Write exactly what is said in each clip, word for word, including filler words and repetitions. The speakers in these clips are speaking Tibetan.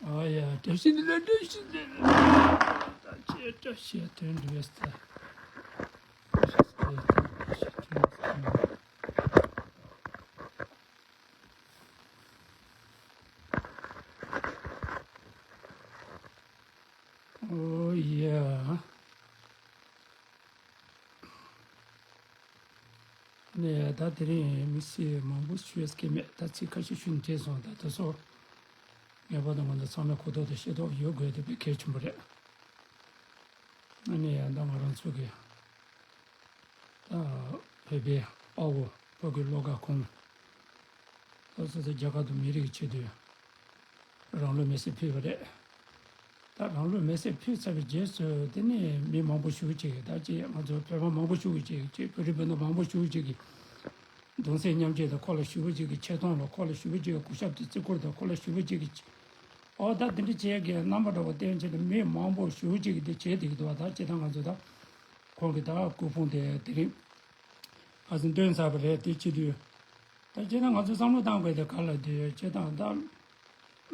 ཨ་ཡ་བཀྲ་ཤིས་བདེ་ལེགས། བཀྲ་ཤིས་བདེ་ལེགས། ད་ཅི་བཀྲ་ཤིས་དོན་འགྲུབ་པས། ད་བཀྲ་ཤིས་བདེ་ལེགས། ད་བཀྲ་ཤིས་དོན་འགྲུབ་པས། ཨོ་ཡ། ནས་ད་དེ་རིང་མི་སེར་མང་པོ་ཞུ་ཡས་ཀྱི་མེད། ད་ཚིག་ཁ་ཤས་ཞུ་ནས་བྲེལ་སོང་། ད་དེ་ཚོ་ངེས་པར་དུ་ང་ཚོ་ཚང་མས་གོ་རྟོགས་དང་ཤེས་རྟོགས་ཡོད་དགོས་དེ་དཔེ་གལ་ཆེན་པོ་རེད། ཨ་ནི་ཡང་ད་ང་རང་ཚོ་གི་ད་བོད་པའི་དཔའ་བོ་བོད་ཀྱི་བློ་དགའ་ཁོང་། ད་སོ་སོ་རྒྱ་གར་དུ་མི་རིགས་ཆེད་དུ་རང་ལུས་མེར་སྲེག་ཕུལ་བ་རེད། ད་རང་ལུས་མེར་སྲེག་ཕུལ་ཚར་བའི་རྗེས་སུ་དེ་ནས་མི་མང་པོ་ཞེ་པོ་ཅིག་ད་ཅིག་ང་ཚོ་བོད་པ་མང་པོ་ཞེ་པོ་ཅིག་ཅིག་བོད་རིགས་སྤུན་ཟླ་མང་པོ་ཞེ་པོ་ཅིག་གིས་གདུང་སེམས་མཉམ་སྐྱེད་དང་ཁོ་ལ་ཞེ་པོ་ཅིག་གིས་ཆེ་མཐོང་ལ་ཁོ་ལ་ཞེ་པོ་ཅིག་གིས་གུས་ཞབས་དང་བརྩི་བཀུར་དང་ཁོ་ལ་ཞེ་པོ་ཅིག་གིས་ཨོ་ད་དེ་འདྲ་བྱས་ཀྱི་རྣམ་པ་འདྲ་བོ་བསྟན་བྱས་ནས་མི་མང་པོ་ཞེ་པོ་ཅིག་གིས་དེ་བྱས་བསྡད་ཀྱི་འདུག་བ། ད་ཅི་ད་ང་ཚོ་ད་ཁོང་གི་ད་སྐུ་ཕུང་དེ་དེ་རིང་ཁ་སང་བཏོན་ཚར་བ་རེད། དེ་བྱེད་དུས་ད་སྤྱིར་བཏང་ང་ཚོས་བསམ་བློ་བཏང་དགོས་དེ་ག་ལ་དུས་སྤྱིར་བཏང་ད་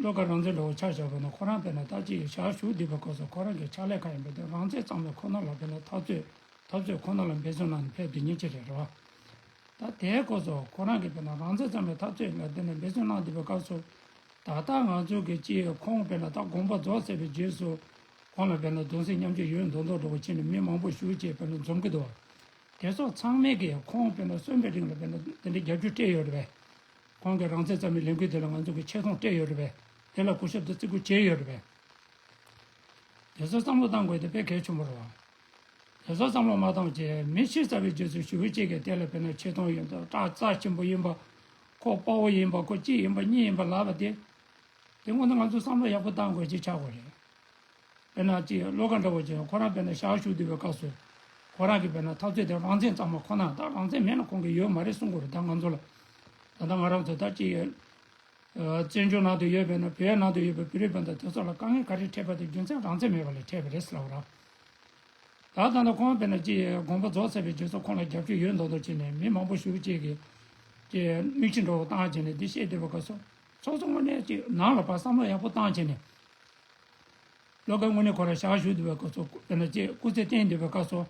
བློ་དགའ་རང་བཙན་འདྲ་བོ་ཆ་བཞག་པ་ན་ཁོ་རང་དཔེར་ན་ད་ཅིག་ཞག་བཞུགས་བསྡད་པའི་སྐབས་སུ་ཁོ་རང་གི་ཕྱག་ལས་ག་ཡིན་པ་དེ་རང་བཙན་གཙང་མ་ཁོ་ན་ལ་དཔེར་ན་འཐབ་རྩོད་འཐབ་རྩོད་ཁོ་ན་ལ་འབད་བརྩོན་གནང་ནས་ཕེབས་བསྡད་མཁན་ཅིག་རེད་རེད་བ། ད་དེའི་སྐབས་སུ་ཁོ་རང་གི་དཔེར་ན་རང་བཙན་གཙང་མའི་འཐབ་རྩོད་ལ་དེ་ནས་འབད་བརྩོན་གནང་བསྡད་པའི་སྐབས་སུ་ད་ལྟ་ང་ཚོ་གི་ཅིག་ཁོང་དཔེར་ན་ད་དགོངས་པ་རྫོགས་ཚར་བའི་རྗེས་སུ་ཁོང་ལ་དཔེར་ན་གདུང་སེམས་མཉམ་སྐྱེད་ཡོད་མདོག་མདོག་འདྲ་བོ་བྱས་ནས་མི་མང་པོ་ཞེ་པོ་ཅིག་དཔེར་ན་འཛོམས་ཀྱི་འདུག་བ། དེ་ཚོ་ཚང་མས་ཀྱིས་ཁོང་དཔེར་ན་གསོན་པའི་རིང་ལ་དཔེར་ན་དེ་འདྲའི་རྒྱབ་སྐྱོར་སྤྲད་ཡོད་རེད་པས། ཁོང་གིས་རང་བཙན་གཙང་མའི་ལས་འགུལ་དེ་ལ་ང་ཚོ་གིས་ཆེ་མཐོང་སྤྲད་ཡོད་རེད་པས། དེ་ལ་གུས་ཞབས་དང་བརྩི་བཀུར་བྱས་ཡོད་རེད་པས། དེ་ཚོ་བསམ་བློ་བཏང་དགོས་དེ་དཔེ་གལ་ཆེན་པོ་རེད་བ། དེ་ཚོ་བསམ་བློ་མ་བཏང་བྱས་མི་ཤི་ཚར་བའི་རྗེས་སུ་ཞེ་པོ་ཅིག་གིས་དེ་ལ་དཔེར་ན་ཆེ་མཐོང་ཡོད་མདོག་ཁྲག་རྩ་ཆེན་པོ་ཡིན་པ། ཁོ་དཔའ་བོ་ཡིན་པ། ཁོ་གཅིག་ཡིན་པ་གཉིས་ཡིན་པ་ལབ་པ་དེ། དེ་དངོས་གནས་ང་ཚོས་བསམ་བློ་ཡག་པོ་བཏང་དགོས་ཅིག་ཆགས་དགོས་རེད། དཔེར་ན་ཅིག་བློ་དགའ་འདྲ་བོ་ཅིག་ཁོ་རང་དཔེར་ན་ཞག་བཞུགས་བསྡད་པའི་སྐབས་སུ། ཁོ་རང་གིས་དཔེར་ན་འཐབ་རྩོད་དེ་རང་བཙན་གཙང་མ་ཁོ་ན་ད་རང་བཙན་མེད་ན་ཁོང་གིས་ཡོད་མ་རེད་གསུང་གི་རེད། ད་ང་ཚོ་ལ། ད་ལྟ་ང་རང་ཚོ་ད་ཅིག་ཨ། བཙན་བྱོལ་ནང་དུ་ཡོད་པའི་ན་བོད་ནང་དུ་ཡོད་པའི་བོད་རིགས་སྤུན་ཟླ་དེ་ཚོ་ལ་དཀའ་ངལ་ག་རེ་འཕྲད་པ་དེ་རྒྱུ་མཚན་རང་བཙན་མེད་པ་ལ་འཕྲད་པ་རེད་ཟེར་ལབ་ར། ད་ད་ལྟ་ཁོང་དཔེར་ན་ཅིག་དགོངས་པ་རྫོགས་ཚར་བའི་རྗེས་སུ་ཁོང་ལ་རྒྱབ་སྐྱོར་ཡོད་མདོག་མདོག་བྱས་ནས་མི་མང་པོ་ཞེ་པོ་ཅིག་གིས་ཀྱི་མིག་ཆུ་འདྲ་བོ་བཏང་བྱས་ནས་འདི་བཤད་བསྡད་པའི་སྐབས་སུ་སོ་སོ་དངོས་གནས་ཅིག་ནང་ལ་ཕར་བསམ་བློ་ཡག་པོ་བཏང་བྱས་ནས། བློ་དགའ་དངོས་གནས་ཁོ་རང་ཞག་བཞུགས་བསྡད་པའི་སྐབས་སུ་དཔེར་ན་ཅིག་སྐུ་ཚེ་བརྟན་བསྡད་པའི་སྐབས་སུ།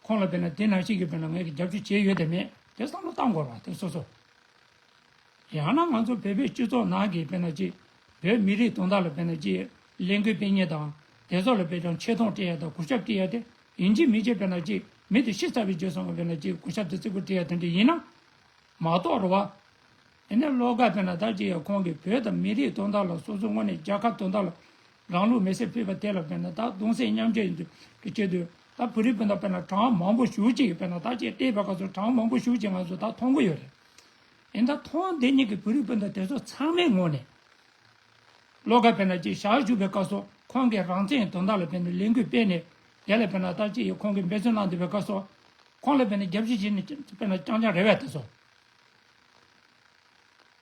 ཁོང་ལ་དཔེར་ན་དེ་ནང་བཞིན་གྱི་དཔེར་ན་ངས་ཀྱི་རྒྱབ་སྐྱོར་བྱས་ཡོད་དམ་མེད་དེ་བསམ་བློ་བཏང་དགོས་རེད་བ་དེ་སོ་སོ། ཡང་ན་ང་ཚོ་བོད་པའི་སྤྱི་ཚོགས་ནང་གི་དཔེར་ན་ཅིག་བོད་མི་རིགས་དོན་དག་ལ་དཔེར་ན་ཅིག་ལས་འགུལ་སྤེལ་མཁན་དང་དེ་ཚོ་ལ་དཔེ་ཀྱང་ཆེ་མཐོང་སྤྲད་ཡ་དང་གུས་ཞབས་སྤྲད་ཡ་དེ་ཡིན་གཅིག་མིན་གཅིག་དཔེར་ན་ཅིག་མི་དེ་ཤི་ཚར་བའི་རྗེས་སུ་དཔེར་ན་ཅིག་གུས་ཞབས་དང་བརྩི་བཀུར་སྤྲད་ཡ་དེ་འདྲ་ཡིན་ན་མ་གཏོགས་རེད་བ། དེ་ནས་བློ་དགའ་དཔེར་ན་ད་ཅིག་ཡ་ཁོང་གིས་བོད་དང་མི་རིགས་དོན་དག་ལ་སོ་སོ་དངོས་གནས་རྒྱལ་ཁབ་དོན་དག་ལ་རང་ལུས་མེར་སྲེག་ཕུལ་བ་དེ་ལ་དཔེར་ན་ད་གདུང་སེམས་མཉམ་སྐྱེད་ཀྱི་ཆེད་དུ་ད་བོད་རིགས་སྤུན་ཟླ་དཔེར་ན་གྲངས་མང་པོ་ཞེ་པོ་ཅིག་གིས་དཔེར་ན་ད་ཅིག་བལྟས་པའི་སྐབས་སུ་གྲངས་མང་པོ་ཞེ་པོ་ཅིག་ང་ཚོ་ད་མཐོང་གི་ཡོད་རེད། ཡིན་ད་མཐོང་བསྡད་མཁན་གྱི་བོད་རིགས་སྤུན་ཟླ་དེ་ཚོ་ཚང་མའི་ངོས་ནས། བློ་དགའ་དཔེར་ན་ཅིག་ཞག་བཞུགས་པའི་སྐབས་སུ་ཁོང་གིས་རང་བཙན་དོན་དག་ལ་དཔེར་ན་ལས་འགུལ་སྤེལ་ནས་དེ་ལ་དཔེར་ན་ད་ཅིག་ཁོང་གིས་འབད་བརྩོན་གནང་བསྡད་པའི་སྐབས་སུ། ཁོང་ལ་དཔེར་ན་རྒྱབ་སྐྱོར་བྱས་ནས་དཔེར་ན་རྐྱང་རྐྱང་རེད་བས་དེ་ཚོ།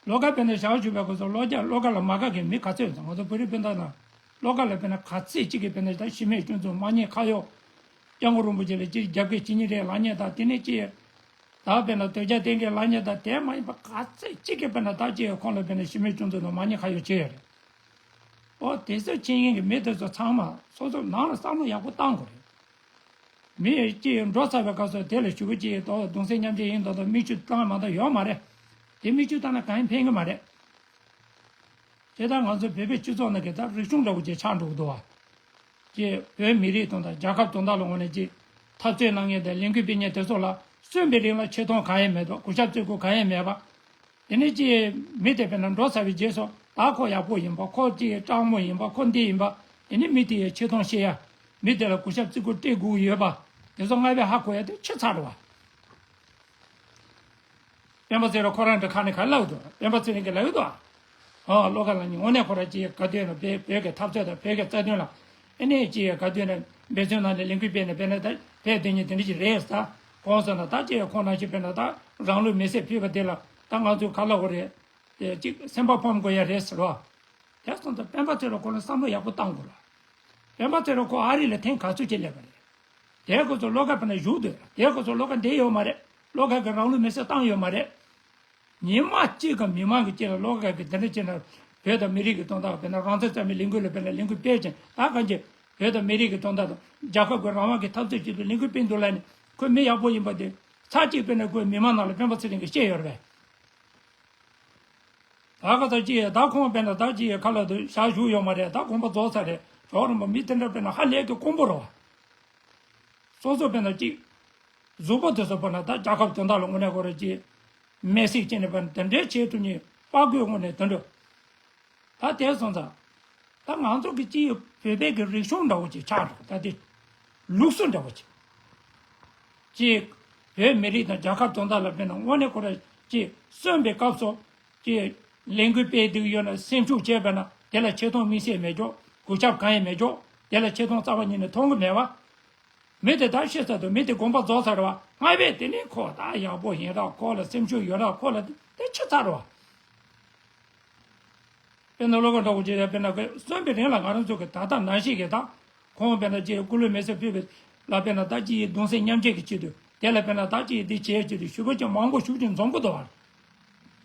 བློ་དགའ་དཔེར་ན་ཞག་བཞུགས་པའི་སྐབས་སུ་བློ་དགའ་བློ་དགའ་ལ་མ་དགའ་མཁན་མི་ག་ཚོད་ཡོད་ཙང་ང་ཚོ་བོད་རིགས་སྤུན་ཟླ་ན། བློ་དགའ་ལ་དཔེར་ན་ག་ཚད་ཅིག་གིས་དཔེར་ན་ད་གཞི་མེད་སྐྱོན་འཛུགས་མ་ཉེས་ཁ་གཡོག་སྐྱབས་མགོན་རིན་པོ་ཆེ་ལ་ཅིག་རྒྱབ་འགལ་བྱེད་ཉེན་རེད་ལབ་མཁན་དང་དེ་ནས་ཅིག་ད་དཔེར་ན་དོལ་རྒྱལ་བསྟེན་མཁན་ལབ་མཁན་དང་དེ་མ་ཡིན་པ་ག་ཚད་ཅིག་གིས་དཔེར་ན་ད་ཅིག་ཁོང་ལ་དཔེར་ན་གཞི་མེད་སྐྱོན་འཛུགས་དང་མ་ཉེས་ཁ་གཡོག་བྱས་ཡོད་རེད། ཨོ་དེ་ཚོ་བྱེད་མཁན་གྱི་མི་དེ་ཚོ་ཚང་མ་སོ་སོ་ནང་ལ་བསམ་བློ་ཡག་པོ་བཏང་དགོས་རེད། མི་གཅིག་འགྲོ་ཚར་བའི་སྐབས་སུ་དེ་ལ་ཞུ་གི་གཅིག་ཏོ་གདུང་སེམས་མཉམ་སྐྱེད་ཡིན་མདོག་མདོག་མིག་ཆུ་བཏང་མ་བཏང་ཡོད་མ་རེད། དེ་མིག་ཆུ་བཏང་ན་གང་ཡང་ཕན་གི་མ་རེད། དེ་ལྟར་ང་ཚོ་བོད་པའི་སྤྱི་ཚོགས་ནང་གི་ད་རིག་གཞུང་འདྲ་བོ་ཅིག་ཆགས་འགྲོ་གི་འདུག་བ། ཅེས་བོད་མི་རིགས་དོན་དང་རྒྱལ་ཁབ་དོན་དག་ལ་ངོས་ནས་ཅིག་འཐབ་རྩོད་གནང་མཁན་དང་ལས་འགུལ་སྤེལ་མཁན་དེ་ཚོ་ལ་གསོན་པའི་རིང་ལ་ཆེ་མཐོང་གང་ཡང་མེད་དོ། གུས་ཞབས་བརྩི་བཀུར་གང་ཡང་མེད་པ། དེ་ནས་ཅིག་མི་དེ་དཔེར་ན་འགྲོ་ཚར་བའི་རྗེས་སུ་ད་ཁོ་ཡག་པོ་ཡིན་པ། ཁོ་ཅིག་སྤྲང་མོ་ཡིན་པ། ཁོ་འདི་ཡིན་པ། དེ་ནས་མི་དེ་ཡི་ཆེ་མཐོང་བཤད་ཡ། མི་དེ་ལ་གུས་ཞབས་བརྩི་བཀུར་སྤྲད་དགོས་ཀྱི་ཡོད་པ། དེ་ཚོ་སྔ་བས་ཧ་གོ་ཡ་དེ་ཆི་ཚར་བ། སྤེན་པ་ཚེ་རིང་ཁོ་རང་འདྲ་ཁ་ནས་ག་ལབ་འདུག་སྤེན་པ་ཚེ་རིང་གིས་ལབ་ཡོད་དོ། ཨོ་བློ་དགའ་ལགས་ནི་དངོས་གནས་ཁོ་རང་ཅིག་ག་དུས་ན་བོད་བོད་ཀྱི་འཐབ་རྩོད་དང་བོད་ཀྱི་རྩ་དོན་ལ་ཨེ་ནས་ཅིག་ག་དུས་ན་འབད་བརྩོན་གནང་ནས་ལས་འགུལ་སྤེལ་ནས་སྤེལ་ན་ད་བོད་དོན་གཉིས་དེ་འདྲ་ཞིག་རེད་ཟེར། གོང་ས་ན་ད་ཅིག་ཁོང་རང་ཞིག་སྤེལ་ན་ད་རང་ལུས་མེར་སྲེག་ཕུལ་བ་དེ་ལ་ད་ང་ཚོས་ག་ལབ་དགོས་རེད། དེ་ཅིག་སེམས་པ་ཕམ་དགོས་ཡ་རེད་ཟེར་བ། དེ་སོང་ཙང་སྤེན་པ་ཚེ་རིང་ཁོ་ལ་བསམ་བློ་ཡག་པོ་བཏང་དགོས་ལ། སྤེན་པ་ཚེ་རིང་ཁོ་ཨ་རི་ལ་ཐེངས་ག་ཚོད་ཅིག་སླེབས་པ་རེད། དེའི་སྐབས་སུ་བློ་དགའ་ཕེབས་ན་བཞུགས་འདུག་དེའི་སྐབས་སུ་བློ་དགའ་འདི་ཡོད་མ་རེད། བློ་དགའ་གིས་རང་ལུས་མེར་སྲེག་བཏང་ཡོད་མ་རེད། ཉི་མ་གཅིག་གི་མི་མང་གི་དཀྱིལ་ལ་བློ་དགའ་གིས་འདི་འདྲ་བྱས་ན་བོད་ བོད་དང་མི་རིགས་ཀྱི་དོན་དག་དཔེར་ན་རང་བཙན་རྩ་མེད་ལས་འགུལ་ལ་དཔེར་ན་ལས་འགུལ་སྤེལ་ཅིང་ད་གང་ཅི་བོད་དང་མི་རིགས་ཀྱི་དོན་དག་དང་རྒྱལ་ཁབ་ཀྱི་རང་དབང་གི་འཐབ་རྩོད་ཅིག་ཏུ་ལས་འགུལ་སྤེལ་འདུག་ལབ་ནས་ཁོ་མི་ཡག་པོ་ཡིན་པ་དེ་ཚར་གཅིག་དཔེར་ན་ཁོའི་མི་མང་ནང་ལ་སྤེན་པ་ཚེ་རིང་གིས་བཤད་ཡོད་རེད་པས། ད་ག་ཚ་ཅི་ད་ཁོང་དཔེར་ན་ད་ཅི་ཁ་ལ་དུ་ཞག་བཞུགས་ཡོད་མ་རེད། ད་དགོངས་པ་རྫོགས་ཚར་རེད། ཇོ་རིན་པོ་མི་དེ་འདྲ་དཔེར་ན་ཧ་ལས་ཀྱི་དཀོན་པོ་རེད་བ། སོ་སོ་དཔེར་ན་ཅིག་གཟུགས་པོ་དེ་ཚོ་དཔེར་ན་ད་རྒྱལ་ཁབ་དོན་དག་ལ་དངོས་གནས་ཁོ་རང་ཅིག་མེ་སྲེག་བྱས་ནས་དཔེར་ན་དེ་འདྲའི་བྱེད་ཐུབ་མཁན་དཔའ་རྒོད་དངོས་གནས་དེ་འདྲ། ད་དེ་སོང་ཙང་། ད་ང་ཚོ་གི་ཅིག་བོད་པའི་གི་རིག་གཞུང་འདྲ་བོ་ཅིག་ཆགས་འགྲོ་ད་དེ། ལུགས་སྲོལ་འདྲ་བོ་ཅིག་ཅིག་བོད་མི་རིགས་དང་རྒྱལ་ཁབ་དོན་དག་ལ་དཔེར་ན་དངོས་གནས་ཁོ་རང་ཅིག་གསོན་པའི་སྐབས་སུ་ཅིག་ལས་འགུལ་སྤེལ་བསྡད་ཀྱི་ཡོད་ན་སེམས་ཤུགས་བྱས་པ་ན་དེ་ལ་ཆེ་མཐོང་དམིགས་བསལ་མེད་ཀྱོག་གུས་ཞབས་གང་ཡང་མེད་ཀྱོག་དེ་ལ་ཆེ་མཐོང་རྩ་བ་ཉིད་ནས་མཐོང་གི་མེད་བ། མི་དེ་ད་ཤི་ཚར་འདུག་མི་དེ་དགོངས་པ་རྫོགས་ཚར་བ། སྔ་བས་དེ་ནས་ཁོ་ད་ཡག་པོ་ཡིན་ར་ཁོ་ལ་སེམས་ཤུགས་ཡོད་ར་ཁོ་ལ་དེ་ཆི་ཚར་བ། དཔེར་ན་བློ་དགའ་འདྲ་བོ་ཅིག་ཡ་དཔེར་ན་གསོན་པའི་རིང་ལ་ང་རང་ཚོ་གི་ད་ལྟ་ནང་བཞིན་གི་ད་ཁོང་དཔེར་ན་ཅིག་སྐུ་ལུས་མེ་སྲེག་ཕུལ་བའི་ལ་དཔེར་ན་ད་ཅིག་གདུང་སེམས་མཉམ་སྐྱེད་ཀྱི་ཆེད་དུ་དེ་ལ་དཔེར་ན་ད་ཅིག་འདི་བྱས་ཆེད་དུ་ཞུ་བ་ཅིག་མང་པོ་ཞུ་ཅིག་འཛོམས་གི་འདུག་བ།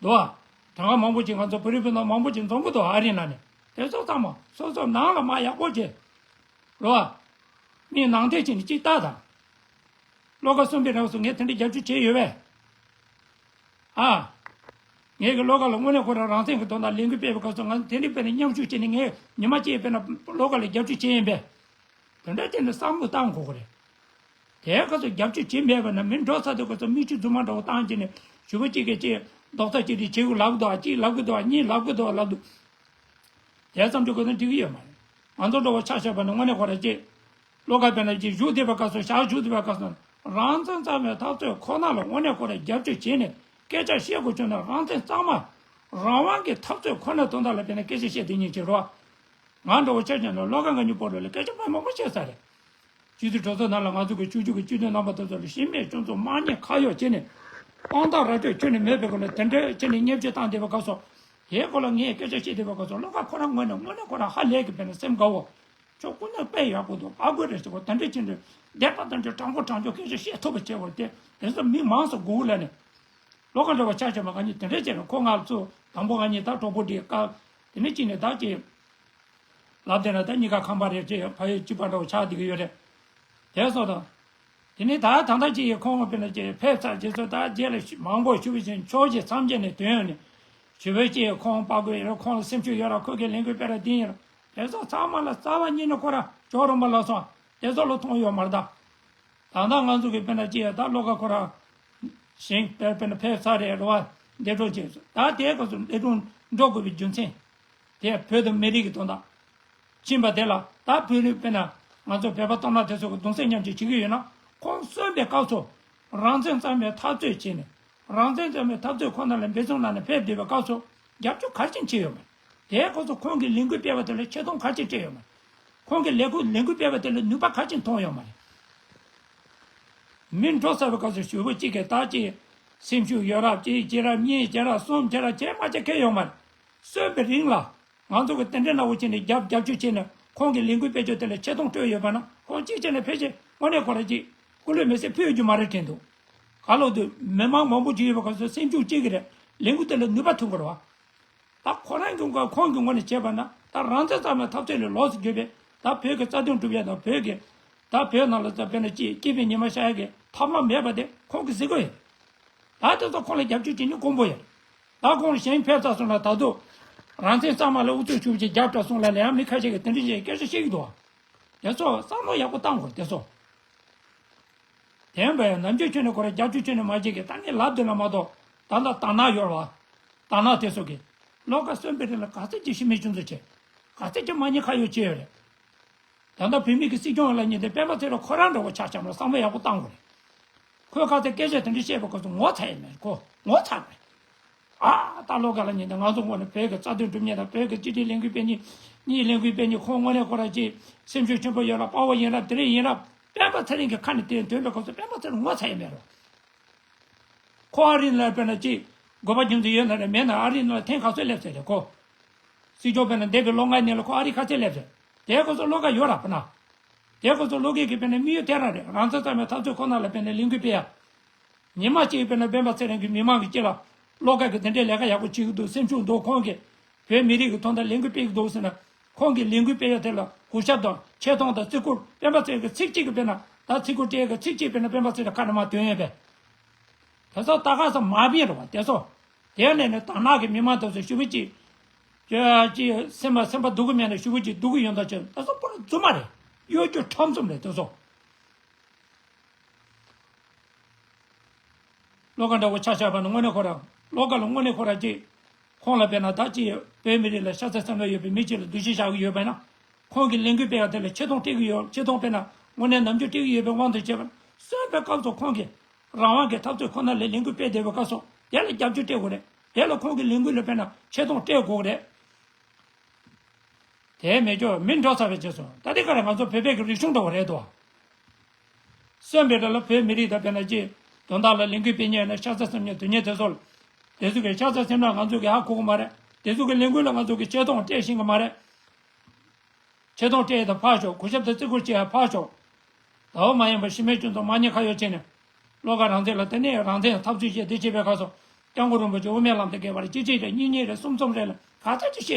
འདུག་བ། གྲངས་ཀ་མང་པོ་ཅིག་ང་ཚོ་བོད་རིགས་སྤུན་ཟླ་མང་པོ་ཅིག་འཛོམས་གི་འདུག་ཨ་རི་ནང་ནས་དེ་ཚོ་ཚང་མ་སོ་སོ་ནང་ལ་མ་ཡག་པོ་བྱས། རོ། མིའི་ནང་དེ་ཕྱིན་ནས་ཅིག་ལྟ་དང་། བློ་དགའ་གསུམ་པའི་རིང་སུ་ངས་དེ་འདྲའི་རྒྱབ་སྐྱོར་བྱས་ཡོད་པས། ཨ། ངས་ཀྱི་བློ་དགའ་ལ་དངོས་གནས་ཁོ་རང་རང་བཙན་གྱི་དོན་དག་ལས་འགུལ་སྤེལ་བའི་སྐབས་སུ་ང་དེ་འདྲའི་དཔེར་ན་མཉམ་ཞུགས་བྱས་ནས་ངས་ཉི་མ་གཅིག་དཔེར་ན་བློ་དགའ་ལ་རྒྱབ་སྐྱོར་བྱས་ཡིན་པས། དེ་འདྲ་བྱས་ནས་བསམ་བློ་བཏང་དགོས་ཀྱི་རེད། དེའི་སྐབས་སུ་རྒྱབ་སྐྱོར་བྱེད་མེད་པ་ན་མི་འགྲོ་ཚར་དུས་སྐབས་སུ་མིག་ཆུ་རྫུན་མ་འདྲ་བོ་བཏང་བྱས་ནས་ཞུ་བ་གཅིག་གིས་གཅིག་རྡོག་རྩ་གཅིག་སྒྲིལ་བྱེད་དགོས་ལབ་འདུག་ཨ་གཅིག་ལབ་གི་འདུག་ཨ་གཉིས་ལབ་གི་འདུག་ཨ་ལབ་འདུག་དེ་བསམ་ཚུལ་གོ་དོན་འགྲིག་གི་ཡོད་མ་རེད། ང་ཚོ་འགྲོ་བ་ཆ་བཞག་པ་ནི་དངོས་གནས་ཁོ་རང་ཅིག་བློ་དགའ་དཔེར་ན་ཅིག་བཞུགས་བསྡད་པའི་སྐབས་སུ་ཞག་བཞུགས་བསྡད་པའི་སྐབས་སུ་རང་བཙན་གཙང་མའི་འཐབ་རྩོད་ཁོ་ན་ལ་དངོས་གནས་ཁོ་རང་རྒྱབ་སྐྱོར་བྱས་ནས་སྐད་ཆ་བཤད་དགོས་བྱུང་ན་རང་བཙན་གཙང་མ་རང་དབང་གི་འཐབ་རྩོད་ཁོ་ན་དོན་དག་ལ་དཔེར་ན་སྐད་ཆ་བཤད་དེ་ཉིད་བྱེད་རོགས། ང་འདྲ་བོ་ཆ་བཞག་ན་བློ་དགའ་ང་གཉིས་བར་ལ་སྐད་ཆ་མང་མང་བཤད་ས་རེད། སྤྱི་འཐུས་གྲོས་ཚོགས་ནང་ལ་ང་ཚོ་གི་ཆོས་བརྒྱུད་ཀྱི་སྤྱི་འཐུས་རྣམ་པ་དེ་ཚོ་ལ་ཤི་རྨས་སྐྱོན་འཛུགས་དམག་ཉེས་ཁ་གཡོགས་བྱས་ནས་དཔང་རྟགས་ར་སྤྲོད་ཁྱོན་ནས་མེད་པའི་སྒོ་ནས་དེ་འདྲ་བྱས་ནས་བརྙས་བཅོས་བཏང་བསྡད་པའི་སྐབས་སུ། དེའི་སྐོར་ལ་ངས་སྐད་ཆ་བཤད་བསྡད་པའི་སྐབས་སུ་བློ་དགའ་ཁོ་རང་ངོས་ནས་དངོས་གནས་ཁོ་རང་ཧ་ལས་ཀྱི་དཔེར་ན་སེམས་དགའ་བོ། ཁྱོད་སྐུ་ན་དཔེ་ཡག་པོ་འདུག་ཨ་དགོས་རེད་ཟེར་བ་དེ་འདྲ་བྱས་ནས་བསྡད་པ་དང་འདྲ་དྲང་པོ་དྲང་བྱུང་སྐད་ཆ་བཤད་ཐུབ་པ་བྱས་པ་དེ་དེ་ཚོ་མི་མང་སུ་དགོས་ལ་ནས། བློ་དགའ་འདྲ་བ་ཆ་བཞག་པ་ང་གཉིས་དེ་འདྲ་བྱས་ནས་ཁོ་ང་ལ་ཚུར་དང་པོ་ང་གཉིས་ད་གྲོགས་པོ་འདྲིས་ཀ་དེ་ནས་གཅིག་ནས་ད་ཅིག་ལབ་བསྡད་ན་ད་གཉིས་ཀ་ཁམས་པ་རེད་ཅེས་ཕ་ཡུལ་གཅིག་པ་འདྲ་བོ་ཆགས་བསྡད་ཀྱི་ཡོད་རེད། དེ་སོགས་དང་། དེ་ནས་ད་ད་ལྟ་ཅིག་ཡི་ཁོང་དཔེར་ན་ཅིག་ཕེབས་ཚར་རྗེས་སུ་ད་རྗེས་ལ་མང་པོ་ཞུ་བ་བཞིན་ཕྱོགས་བཞི་མཚམས་བརྒྱད་ནས་ཐོན་ཡོང་ནས་ཞུ་བའི་ཅིག་ཁོང་དཔའ་རྒོད་ཡིན་ར་ཁོང་ལ་སེམས་ཤུགས་ཡོད་ར་ཁོ་གི་ལས་འགུལ་སྤེལ་ར་འདི་ཡིན་ར་དེ་སོགས་ཚང་མ་ལ་རྩ་བ་ཉིད་ནས་ཁོ་ར་ཇོ་རིན་པོ་ལ་སོང་དེ་སོགས་ལ་མཐོང་ཡོད་མ་རེད་ད། ད་ལྟ་ང་ཚོ་གི་དཔེར་ན་ཅི་ཡ་ད་བློ་དགའ་ཁོ་རང་ཞིང་དཔེར་དཔེར་ན་ཕེབས་ཚར་རེད་རེད་བ། འདས་གྲོངས་བྱས་སོང་ད་དེའི་སྐབས་སུ་འདས་གྲོངས་འགྲོ་དགོས་པའི་རྒྱུ་མཚན། དེ་བོད་དང་མི་རིགས་ཀྱི་དོན་དག་ཕྱིན་པ་དེ་ལ་ད་བོད་རིགས་དཔེར་ན་ང་ཚོ་བོད་པ་སྟོབས་ན་དེ་ཚོ་གི་གདུང་སེམས་མཉམ་སྐྱེད་བྱེད་ཀྱི་ཡོད་ན་ཁོང་གསོན་པའི་སྐབས་སུ་རང་བཙན་གཙང་མའི་འཐབ་རྩོད་བྱས་ནས། རང་བཙན་རྩོད་མེད་འཐབ་རྩོད་ཁོ་ན་ལ་འབད་བརྩོན་གནང་ནས་ཕེབས་བསྡད་པའི་སྐབས་སུ་རྒྱབ་སྐྱོར་ག་རེ་བྱས་ཡོད་མེད། དེའི་སྐབས་སུ་ཁོང་གིས་ལས་འགུལ་སྤེལ་བ་དེ་ལ་ཆེ་མཐོང་ག་རེ་བྱས་ཡོད་མེད། ཁོང་གིས་ལས་འགུལ་ལས་འགུལ་སྤེལ་བ་དེ་ལ་ནུས་པ་ག་རེ་མཐོང་ཡོད་མ་རེད། མི་འགྲོ་ཚར་བའི་སྐབས་སུ་ཞུ་བོ་གཅིག་གིས་ད་ཅི་སེམས་ཤུགས་ཡོད་རབས་གཅིག་བྱེད་རབས་གཉིས་བྱེད་རབས་གསུམ་བྱེད་རབས་བྱེད་མ་བྱེད་ཁེལ་ཡོད་མ་རེད། གསོན་པའི་རིང་ལ། ང་ཚོ་གི་དེ་འདྲའི་ནག་པོ་བྱས་ནས་རྒྱབ་རྒྱབ་སྐྱོར་བྱས་ནས་ཁོང་གི་ལས་འགུལ་སྤེལ་ཕྱོགས་དེ་ལ་ཆེ་མཐོང་སྤྲོད་ཡོད་པ་ན་ཁོང་གཅིག་བྱས་ནས་ཕལ་ཆེར་དངོས་གནས་ཁོ་རང་གཅིག་སྐུ་ལུས་མེ་སྲེག་ཕུལ་རྒྱུ་མ་རེད་དྲན་འདུག་ག་ལོག་དུས་མི་མང་མང་པོ་ཅིག་ཡོད་པའི་སྐབས་སུ་སེམས་ཤུགས་གཅིག་གི་རེད། ལས་འགུལ་དེ་ལ་ནུས་པ་ཐོན་དགོས་རེད་བ། ད་ཁོ་རང་གི་ངོས་ཁོང་གི་ངོས་ནས་བྱས་པ་ན་ད་རང་བཙན་གཙང་མའི་འཐབ་རྩོད་ལས་ལོགས་སུ་གྱུར་པའི་ད་བོད་ཀྱི་རྩ་དོན་སྒྲུབ་ཡ་དང་བོད་ཀྱི་ད་བོད་ནང་ལ་ད་དཔེར་ན་ཅིག་སྐྱིད་པའི་ཉི་མ་ཤར་ཡ་གི་ཐབས་ལམ་མེད་པ་དེ་ཁོང་གིས་གཟིགས་ཀྱི་ཡོད། ད་དེ་ཚོ་ཁོང་ལ་རྒྱབ་སྐྱོར་བྱེད་ནི་དཀོན་པོ་ཡོད། ད་ཁོང་གཞན་ཕེབས་ཚར་སོང་ན་ད་དུང་རང་བཙན་གཙང་མ་ལ་ཨུ་ཚུགས་ཤུགས་ཆེ་རྒྱབ་དྲག་སོང་ལ་ལས་ཡང་མི་ཁ་ཤས་ཀྱིས་དེ་འདྲ་བྱས་སྐད་ཆ་བཤད་ཀྱི་འདུག་དེ་ཚོ་བསམ་བློ་ཡག་པོ་བཏང་དགོས་དེ་ཚོ། དེ་ཡིན་པ་ཡང་ནམ་རྒྱུན་ཁྱོན་ནས་ཁོ་རང་རྒྱབ་སྐྱོར་ཁྱོན་ནས་མ་བྱེད་ཀྱི་ད་ངས་ལབ་འདི་ལ་མ་གཏོགས་ད་ལྟ་དར་ནག་ཡོད་རེད་བ། དར་ནག་དེ་ཚོ་གིས་བློ་དགའ་གསོན་པོའི་རིང་ལ་ག་ཚད་ཀྱི་ཤི་རྨས་སྐྱོན་འཛུགས་བྱས། ག་ཚད་ཀྱི་དམག་ཉེས་ཁ་གཡོགས་བྱས་ཡོད་རེད། ད་ལྟ་བོད་མི་གི་སྲིད་སྐྱོང་ལ་ཉིན་དེ་སྤེན་པ་ཚེ་རིང་ཁོ་རང་འདྲ་བོ་ཆགས་ཆགས་མ་བསམ་བློ་ཡག་པོ་བཏང་དགོས་རེད། ཁོས་ཁ་ཚ་སྐད་ཆ་དེ་འདྲ་བཤད་པའི་སྐབས་སུ་ངོ་ཚ་ཡི་མེད་ཁོ་ངོ་ཚ་མེད། ཨ་ད་བློ་དགའ་ལ་ཉིན་དེ་ང་ཚོ་ངོས་ནས་བོད་ཀྱི་རྩ་དོན་སྒྲུབ་མཁན་དང་བོད་ཀྱི་སྤྱི་འཐུས་ལས་འགུལ་སྤེལ་མཁན་གཉིས་ལས་འགུལ་སྤེལ་མཁན་ཁོང་དངོས་གནས་ཁོ་རང་ཅིག་སེམས་ཤུགས་ཆེན་པོ་ཡོད་ལ་དཔའ་བོ་ཡིན་ལ་དེ་རིང་ཡིན་ལ་སྤེན་པ་ཚེ་རིང་གི་ཁ་ནས་དེ་འདོན་པའི་སྐབས་སུ་སྤེན་པ་ཚེ་རིང་ངོ་ཚ་ཡི་མེད་རོ། ཁོ་ཨ་རི་ནང་དཔེར་ན་ཅིག་དགོས་པ་རྒྱུ་མཚན་ཡོད་ན་རེད་མེད་ན་ཨ་རི་ནང་ལ་ཐེངས་ག་ཚོད་སླེབས་ཚར་རེད་ཁོ། སྲིད་སྐྱོང་དཔེར་ན་འདས་པའི་ལོ་ལྔའི་ནང་ལ་ཁོ་ཨ་རི་ག་ཚོད་སླེབས་ཚར། དེའི་སྐབས་སུ་བློ་དགའ་ཡོད་ར་པ་ན། དེའི་སྐབས་སུ་བློ་དགའ་གི་དཔེར་ན་དམིགས་ཡུལ་དེ་རང་རེད་རང་བཙན་གཙང་མའི་འཐབ་རྩོད་ཁོ་ན་ལ་དཔེར་ན་ལས་འགུལ་སྤེལ་ཡ། ཉི་མ་གཅིག་དཔེར་ན་སྤེན་པ་ཚེ་རིང་གི་མི་མང་གི་དཀྱིལ་ལ་བློ་དགའ་གི་དེ་འདྲའི་ལས་ཀ་ཡག་པོ་བྱེད་ཀྱི་འདུག་སེམས་ཤུགས་འདུག་ཁོང་གིས་ བོད་མི་རིགས་ཀྱི་དོན་དག་ལས་འགུལ་སྤེལ་གྱི་འདུག་ཟེར་ན། ཁོང་གིས་ལས་འགུལ་སྤེལ་ཡ་དེ་ལ་གུས་ཞབས་དང་ཆེ་མཐོང་དང་བརྩི་བཀུར། སྤེན་པ་ཚེ་རིང་གི་ཚིག་གཅིག་གིས་དཔེར་ན་ད་ཚིག་གུ་སྤྲད་ཀྱི་ཚིག་གཅིག་དཔེར་ན་སྤེན་པ་ཚེ་རིང་ཁ་ནས་མར་ཐོན་ཡོད་པས། དེ་ཚོ་ད་ག་ས་མ་བིན་རེད་བ། དེ་ཚོ་དེ་ནས་ནི་དར་ནག་གི་མི་མང་དེ་ཚོ་ཞུ་བུ་ཅིག་ཅི་སེམས་པ་སེམས་པ་སྡུག་གི་མེད་ན་ཞུ་བུ་ཅིག་སྡུག་གི་ཡོད་མདོག་བྱས། དེ་ཚོ་པོ་ར་རྫུན་མ་རེད། གཡོ་སྒྱུ་ཁྲམ་གསུམ་རེད་དེ་ཚོ། བློ་དགའ་འདྲ་བོ་ཆ་བཞག་པ་ན་དངོས་གནས་ཁོ་རང་བློ་དགའ་ལ་དངོས་གནས་ཁོ་རང་ཅིག་ཁོང་ལ་དཔེར་ན་ད་ཅིག་བོད་མི་རིགས་ལ་ཤ་ཚ་སེམས་ལ་ཡོད་པའི་མི་གཅིག་ལ་འདུ་ཤེས་བཞག་གི་ཡོད་པ་ན། ཁོང་གི་ལས་འགུལ་སྤེལ་བ་དེ་ལ་ཆེ་མཐོང་སྤྲད་ཀྱི་ཡོད། ཆེ་མཐོང་དཔེར་ན་དངོས་གནས་ནམ་རྒྱུན་སྤྲད་ཀྱི་ཡོད་པའི་དབང་དུ་བྱས་པ་ན། གསོན་པའི་སྐབས་སུ་ཁོང་གིས་རང་དབང་གི་འཐབ་རྩོད་ཁོ་ན་ལ་ལས་འགུལ་སྤེལ་བསྡད་པའི་སྐབས་སུ་དེ་ལ་རྒྱབ་སྐྱོར་སྤྲད་དགོས་རེད། དེ་ལ་ཁོང་གི་ལས་འགུལ་ལ་དཔེར་ན་ཆེ་མཐོང་སྤྲད་དགོས་རེད། དེ་མེད་ཀྱོག་མི་འགྲོ་ཚར་བའི་རྗེས་སུ་ད་ལྟའི་ཁ་རེ་ང་ཚོ་བོད་པའི་གི་རིག་གཞུང་འདྲ་བོ་རེད་དོ། གསོན་པའི་རིང་ལ་བོད་མི་རིགས་དང་དཔེར་ན་ཅིག་དོན་དག་ལ་ལས་འགུལ་སྤེལ་མཁན་ཡིན་ན་ཤ་ཚ་སེམས་ཉེ་དོན་གཉེར་དེ་ཚོ་ལ། དེ་ཚོ་གི་ཤ་ཚ་སེམས་ནག་ང་ཚོ་གི་ཧ་གོ་གི་མ་རེད། དེ་ཚོ་གི་ལས་འགུལ་ལ་ང་ཚོ་གི་ཆེ་མཐོང་སྤྲད་ཤེས་གི་མ་རེད། ཆེ་མཐོང་སྤྲད་ཡ་དང་ཕར་ཞོག་གུས་ཞབས་དང་བརྩི་བཀུར་བྱེད་ཡ་ཕར་ཞོག་ད་བ་མ་ཡིན་པ་ཤི་མེད་ཅུང་ཙམ་མ་ཉེས་ཁ་གཡོག་བྱས་ནས། བློ་དགའ་རང་བཙན་ལ་དེ་ནས་རང་བཙན་འཐབ་རྩོད་བྱས་དེ་བྱས་པའི་སྐབས་སུ། སྐྱབས་མགོན་རིན་པོ་ཆེ་དབུ་མའི་ལམ་དུ་བསྐྱལ་བ་རེད། གཅིག་གཅིག་རེད། གཉིས་གཉིས་རེད། གསུམ་གསུམ་རེད་ལ་ག་ཚོད་ཅིག་བཤད་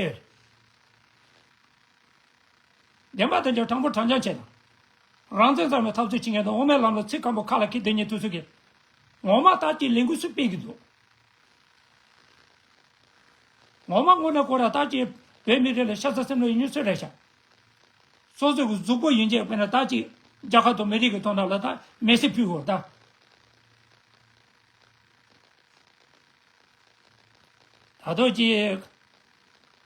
ཡོད་རེད། བདེན་པ་དེ་ཚོ་དྲང་པོ་དྲང་རྐྱང་བྱས་ན། རང་བཙན་གཙང་མའི་འཐབ་རྩོད་བྱེད་མཁན་དང་དབུ་མའི་ལམ་ལ་ཚིག་སྐམ་པོ་ཁ་ལ་འཁྱེར་བསྡད་མཁན་དེ་ཚོ་གིས། ངོ་མ་ད་ཅིག་ལས་འགུལ་སུ་སྤེལ་གི་འདུག་ངོ་མ་དངོས་གནས་ཁོ་ར་ད་ཅིག་བོད་མི་རིགས་ལ་ཤ་ཚ་སེམས་ནག་ཡིན་མཁན་སུ་རེད་ཤག་སོ་སོ་གི་གཟུགས་པོ་ཡིན་གཅིག་དཔེར་ན་ད་ཅིག་རྒྱལ་ཁབ་དང་མི་རིགས་ཀྱི་དོན་དག་ལ་ད་མེ་སྲེག་ཕུལ་དགོས་ད། ད་དུང་ཅིག་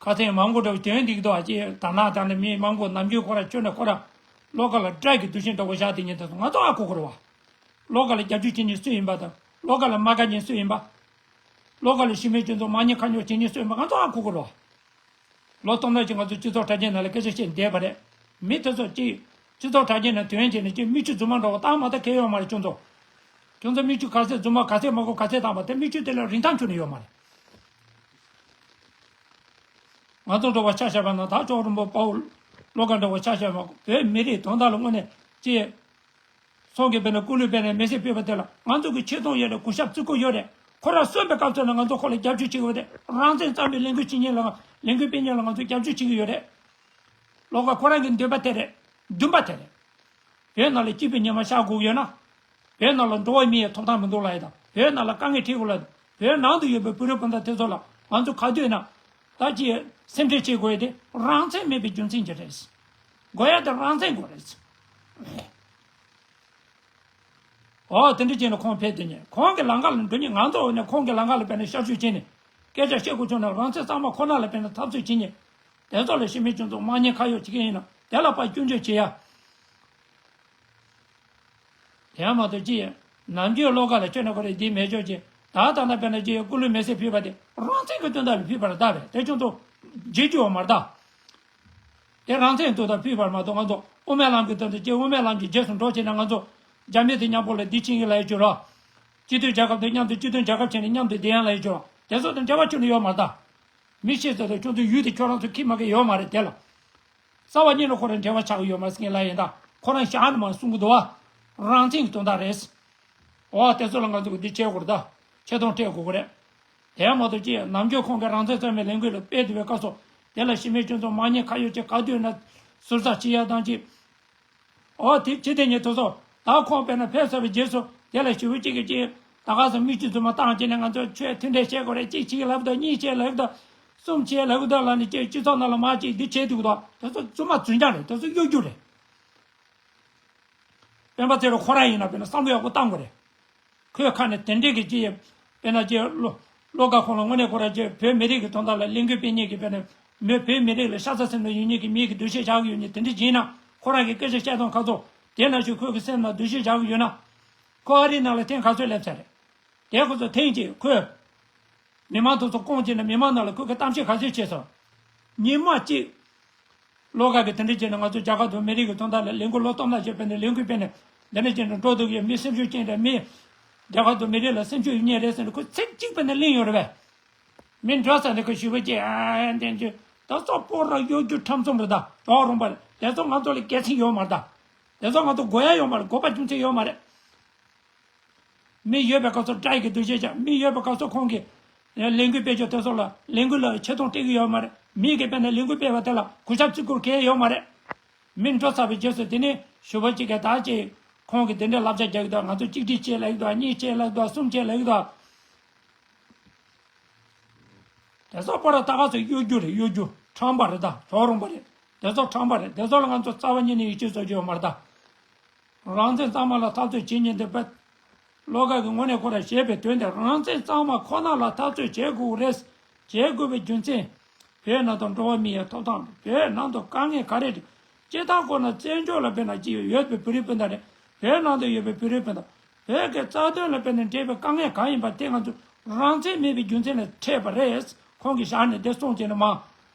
ཁ་སང་མང་པོ་འདྲ་བོ་དོན་འགྲིག་འདུག་ཅིག་དར་ནག་དང་ནི་མི་མང་པོ་ནམ་རྒྱུན་ཁོ་ར་ཁྱོད་ནས་ཁོ་ར་བློ་དགའ་ལ་དགྲ་གི་འདུ་ཤེས་འདྲ་བོ་བཞག་བསྡད་མཁན་དེ་ཚོ་ང་ཚོ་ཧ་གོ་དགོས་རེད་བ། བློ་དགའ་ལ་རྒྱབ་སྐྱོར་བྱེད་མཁན་སུ་ཡིན་པ་དང་བློ་དགའ་ལ་དམའ་ཁ་བྱེད་མཁན་སུ་ཡིན་པ། བློ་དགའ་ལ་ཤི་མེད་ཅུང་ཙམ་མ་ཉེས་ཁ་གཡོག་བྱེད་མཁན་སུ་ཡིན་པ་ང་ཚོ་ཧ་གོ་དགོས་རེད་བ། ལོ་སྟོང་ཕྲག་ཅིག་ང་ཚོ་སྤྱི་ཚོགས་དྲ་རྒྱའི་ནང་ལ་སྐད་ཆ་བཤད་བསྡད་པ་རེད། མི་དེ་ཚོ་ཅིག་སྤྱི་ཚོགས་དྲ་རྒྱའི་ནང་དོན་བྱས་ནས་ཅིག་མིག་ཆུ་རྫུན་མ་འདྲ་བོ་བཏང་མ་ཐག་གལ་ཡོད་མ་རེད་ཁྱོད་ཚོ། ཁྱོད་ཚོ་མིག་ཆུ་ག་ཚད་རྫུན་མ་ག་ཚད་མ་གོ་ག་ཚད་བཏང་བ་དེ་མིག་ཆུ་དེ་ལ་རིན་ཐང་ཁྱོན་ནས་ཡོད་མ་རེད། ང་ཚོ་འདྲ་བོ་ཆ་བཞག་པ་ན་ད་ཅོག་རིན་པོ་དཔའ་བོ་བློ་དགའ་འདྲ་བོ་ཆ་བཞག་པ་བོད་མི་རིགས་དོན་དག་ལ་དངོས་གནས་ཅིག་སོང་གི་དཔེར་ན་སྐུ་ལུས་དཔེར་ན་མེ་སྲེག་ཕུལ་བ་དེ་ལ་ང་ཚོ་གི་ཆེ་མཐོང་ཡོད་རེད། གུས་ཞབས་བརྩི་བཀུར་ཡོད་རེད། ཁོ་རང་གསོན་པའི་སྐབས་ཚོད་ན་ང་ཚོ་ཁོ་ལ་རྒྱབ་སྐྱོར་བྱེད་དགོས་རེད། རང་བཙན་གཙང་མའི་ལས་འགུལ་བྱེད་མཁན་ལ་ལས་འགུལ་སྤེལ་མཁན་ལ་ང་ཚོ་རྒྱབ་སྐྱོར་བྱེད་ཀྱི་ཡོད་རེད། བློ་དགའ་ཁོ་རང་གི་འདུན་པ་དེ་རེད། འདུན་པ་དེ་རེད། བོད་ནང་ལ་སྐྱིད་པའི་ཉི་མ་ཤར་དགོས་ཡོད་ན། བོད་ནང་ལ་འགྲོ་བ་མིའི་ཐོབ་ཐང་མི་འདུག་ལབ་ཡ་དང་བོད་ནང་ལ་དཀའ་ངལ་འཕྲད་དགོས་ལབ་བོད་ནང་དུ་ཡོད་པའི་བོད་རིགས་སྤུན་ཟླ་དེ་ཚོ་ལ་ང་ཚོ་ག་དུས་ན། ད་ཅི་སེམས་ཁྲལ་བྱེད་དགོས་ཡ་དེ་རང་བཙན་མེད་པའི་རྒྱུ་མཚན་གྱིས་རེད། དགོས་ཡ་དེ་རང་བཙན་དགོས་རེད། ཨོ་དེ་འདྲ་བྱས་ནས་ཁོང་ཕེབས་དེ་ཉིད་ཁོང་གི་ལམ་ཁ་ལ་འགྲོ་ཉིད་ང་ཚོ་འོ་ནས་ཁོང་གི་ལམ་ཁ་ལ་དཔེར་ན་ཤར་བསྐྱོད་བྱས་ནས་སྐད་ཆ་བཤད་དགོས་བྱུང་ན་རང་བཙན་གཙང་མ་ཁོ་ན་ལ་དཔེར་ན་འཐབ་རྩོད་བྱེད་ཉིད་དེ་ཚོ་ལ་ཤི་མེད་ཅུང་ཙམ་མ་ཉེས་ཁ་གཡོག་བྱེད་མཁན་ཡིན་ན་དེ་ལ་ཕར་སྐྱོན་བརྗོད་བྱེད་ཡ། དེ་ཡང་མ་གཏོགས་ཅི་ཡིན། ནམ་རྒྱུན་བློ་དགའ་ལ་ཁྱོད་ནས་ཁོ་རེ་འདི་མེད་ཆོག་ཅི། ད་ལྟ་ན་དཔེར་ན་ཅི་ཡིན་སྐུ་ལུས་མེ་སྲེག་ཕུལ་བ་དེ་རང་བཙན་གྱི་དོན་དག་ལ་ཕུལ་བ་རེད་ད་བས་དེ་ཅུང་ཙམ་བརྗེད་རྒྱུ་ཡོད་མ་རེད་ད། དེ་རང་བཙན་དོན་དག་ཕུལ་བ་མ་གཏོགས་ང་ཚོ་དབུ་མའི་ལམ་གྱི་དོན་དུ་ཅི་དབུ་མའི་ལམ་གྱི་རྗེས་སུ་འགྲོ་བྱས་ན་ང་ཚོ་རྒྱ་མི་དེ་མཉམ་པོ་ལ་འདི་ཕྱིན་གྱི་ལ་ཡོད་ཅོ་ར། སྤྱི་མཐུན་རྒྱལ་ཁབ་དེ་མཉམ་དུ་སྤྱི་མཐུན་རྒྱལ་ཁབ་བྱས་ནས་མཉམ་དུ་བསྡད་ཡ་ལ་ཡོད་ཅོ་ར་དེ་ཚོ་དང་འབྲེལ་བ་ཁྱོན་ནས་ཡོད་མ་རེད་ད། མི་ཤེས་ཚོད་དང་ཁྱོད་ཚོ་ཡུལ་དེ་ཁྱོད་རང་ཚོ་ཁྱི་མ་གི་ཡོད་མ་རེད་དེ་ལ། རྩ་བ་ཉིད་ནས་ཁོ་རང་འབྲེལ་བ་ཆགས་ཀྱི་ཡོད་མ་རེད་ཟེར་མཁན་ལ་ཡིན་ད་ཁོ་རང་ཞག་ནས་མར་གསུང་གི་འདུག་བ། རང་བཙན་གྱི་དོན་དག་རེད། འོ་དེ་ཚོ་ལ་ང་ཚོ་གི་འདི་བྱེད་དགོས་རེད་ད། ཆེ་མཐོང་སྤྲད་དགོས་ཀྱི་རེད། དེ་ཡང་མ་གཏོགས་ཅི་ནམ་རྒྱུན་ཁོང་གི་རང་བཙན་གཙང་མའི་ལས་འགུལ་ལ་སྤེལ་བསྡད་པའི་སྐབས་སུ་དེ་ལ་ཤི་མེད་ཅུང་ཙམ་མ་ཉེས་ཁ་གཡོག་ཅིག་ག་དུས་ན་ཟུར་ཟ་བྱེད་ཡ་དང་ཅིག་འོ་དེ་ཅི་དེ་ཉིད་དུ་སོ། ད་ཁོང་དཔེར་ན་ཕེབས་ཚར་བའི་རྗེས་སུ་དེ་ལ་ཞུ་བ་གཅིག་གིས་གཅིག་ད་ག་སོ་མིག་ཆུ་རྫུན་མ་བཏང་བྱས་ནས་ང་ཚོ་ཆོས་མཐུན་འབྲེལ་བྱེད་དགོས་རེད། གཅིག་བྱེད་ཀྱི་ལབ་དང་གཉིས་བྱེད་ལབ་དང་གསུམ་བྱེད་ལབ་དང་ལབ་ནས་གཅིག་སྤྱི་ཚོགས་ནང་ལ་མར་གཅིག་འདི་བྱེད་འདུག་དང་དེ་ཚོ་རྫུན་མ་རྫུན་རྐྱང་རེད། དེ་ཚོ་གཡོ་སྒྱུ་རེད། སྤེན་པ་ཚེ་རིང་ཁོ་རང་ཡིན་ན་དཔེར་ན་བསམ་བློ་ཡག་པོ་བཏང་དགོས་རེད། ཁོས་ཁ་ནས་དེ་འདྲས་ཀྱི་ཅི་ཡིན། དཔེར་ན་ཅི་བློ་བློ་དགའ་ཁོང་ལ་དངོས་གནས་ཁོ་རང་ཅི་བོད་མི་རིགས་ཀྱི་དོན་དག་ལ་ལས་འགུལ་སྤེལ་མཁན་གྱི་དཔེར་ན་མི་བོད་མི་རིགས་ལ་ཤ་ཚ་སེམས་ནང་ཡོད་མཁན་གྱི་མི་གི་འདུ་ཤེས་བཞག་གི་ཡོད་མཁན་དེ་འདྲས་ཡིན་ན་ཁོ་རང་གི་སྐད་ཆ་བཤད་སྟངས་ཁ་ཚོ་དེ་ནང་བཞིན་ཁོས་ཀྱི་སེམས་ནང་འདུ་ཤེས་བཞག་གི་ཡོད་ན། ཁོ་ཨ་རིའི་ནང་ལ་ཐེངས་ག་ཚོད་སླེབས་ཚར་རེད། དེ་ཁོ་ཚོ་ཐེངས་གཅིག་ཁོས། མི་མང་དེ་ཚོ་བསྐོངས་བྱས་ནས་མི་མང་ནང་ལ་ཁོས་ཀྱི་གཏམ་བཤད་ག་ཚོད་བྱས་སོང་། ཉི་མ་གཅིག་བློ་དགའ་གིས་དེ་འདྲ་བྱས་ནས་ང་ཚོ་རྒྱ་གར་དུ་མི་རིགས་ཀྱི་དོན་དག་ལ་ལས་འགུལ་ལོ་སྟོང་ཕྲག་བྱས་པ་ནས་ལས་འགུལ་སྤེལ་ནས་འདི་འདྲ་བྱས་ནས་འགྲོ་འདུག་ཡོད། མི་སེམས་ཤུགས་ཅན་རེད། མི་རྒྱ་གར་དུ་མི་རིགས་ལ་སེམས་ཤུགས་ཡོད་མཁན་རེད་ཟེར་ནས་ཁོས་ཚིག་གཅིག་སྤེལ་ནས་གླེང་ཡོད་རེད་པས། མི་འགྲོ་ས་ནས་ཁོས་ཞུ་བ་བྱས་ཨ་འདྲ་བྱས་ད་སོག་པོ་ར་གཡོ་སྒྱུ་ཁྲམ་གསུམ་རེད་ད། གྲོགས་རོང་པ་རེད། དེ་ཚོ་ང་ཚོ་ལ་དགེ་མཚན་ཡོད་མ་རེད་ད། དེ་ཚོ་ང་ཚོ་དགོས་ཡ་ཡོད་མ་རེད། དགོས་པ་རྒྱུ་མཚན་ཡོད་མ་རེད། མི་ཡོད་པའི་སྐབས་སུ་དགྲ་ཡི་གི་འདུ་ཤེས་བྱ། མི་ཡོད་པའི་སྐབས་སུ་ཁོང་གིས་ ལས་འགུལ་སྤེལ་ཆོག་དེ་ཚོ་ལ་ལས་འགུལ་ལ་ཆེ་མཐོང་སྤྲད་ཀྱི་ཡོད་མ་རེད། མི་གིས་དཔེར་ན་ལས་འགུལ་སྤེལ་བ་དེ་ལ་གུས་ཞབས་བརྩི་བཀུར་གང་ཡང་ཡོད་མ་རེད། མི་འགྲོ་ཚར་བའི་རྗེས་སུ་དེ་ནས་ཞུ་བ་གཅིག་གིས་ད་ཅིག་ཁོང་གིས་དེ་འདྲའི་བསླབ་བྱ་རྒྱག་གི་འདུག་ང་ཚོ་གཅིག་སྒྲིལ་བྱེད་ལབ་ཀྱི་འདུག་གཉིས་བྱེད་ལབ་ཀྱི་འདུག་གསུམ་བྱེད་ལབ་ཀྱི་འདུག་དེ་ཚོ་པོ་ར་ད་ག་ཚོད་གཡོ་སྒྱུ་རེད། གཡོ་སྒྱུ་ཁྲམ་པ་རེད། ད་གྲོགས་རོང་པ་རེད། དེ་ཚོ་ཁྲམ་པ་རེད། དེ་ཚོ་ལ་ང་ཚོ་རྩ་བ་ཉིད་ནས་ཡིད་ཆེས་བཟོ་རྒྱུ་ཡོད་མ་རེད་ད། རང་བཙན་གཙང་མ་ལ་འཐབ་རྩོད་བྱེད་མཁན་དེ་བས། བློ་དགའ་གི་ངོས་ནས་ཁོ་ར་བཤད་པའི་དོན་དེ་རང་བཙན་གཙང་མ་ཁོ་ན་ལ་འཐབ་རྩོད་བྱེད་དགོས་རེད། བྱེད་དགོས་པའི་རྒྱུ་མཚན། བོད་ནང་དུ་འགྲོ་བ་མི་ཡི་ཐོབ་ཐང་། བོད་ནང་དུ་དཀའ་ངལ་ག་རེ་རེད། སྤྱིར་བཏང་ཁོ་ན་བཙན་བྱོལ་ལ་དཔེར་ན་ཅི་ཡོད་པའི་བོད་རིགས་སྤུན་ཟླ་རེད། བོད་ནང་དུ་ཡོད་པའི་བོད་རིགས་སྤུན་ཟླ། བོད་ཀྱི་རྩ་དོན་ལ་དཔེར་ན་འབྲེལ་བའི་དཀའ་ངལ་གང་ཡིན་པ་དེ་ང་ཚོ་རང་བཙན་མེད་པའི་རྒྱུ་མཚན་ལ་འཕྲད་པ་རེད། ཁོང་གིས་བཞག་ནས་དེ་གསུངས་བྱས་ནས་མ།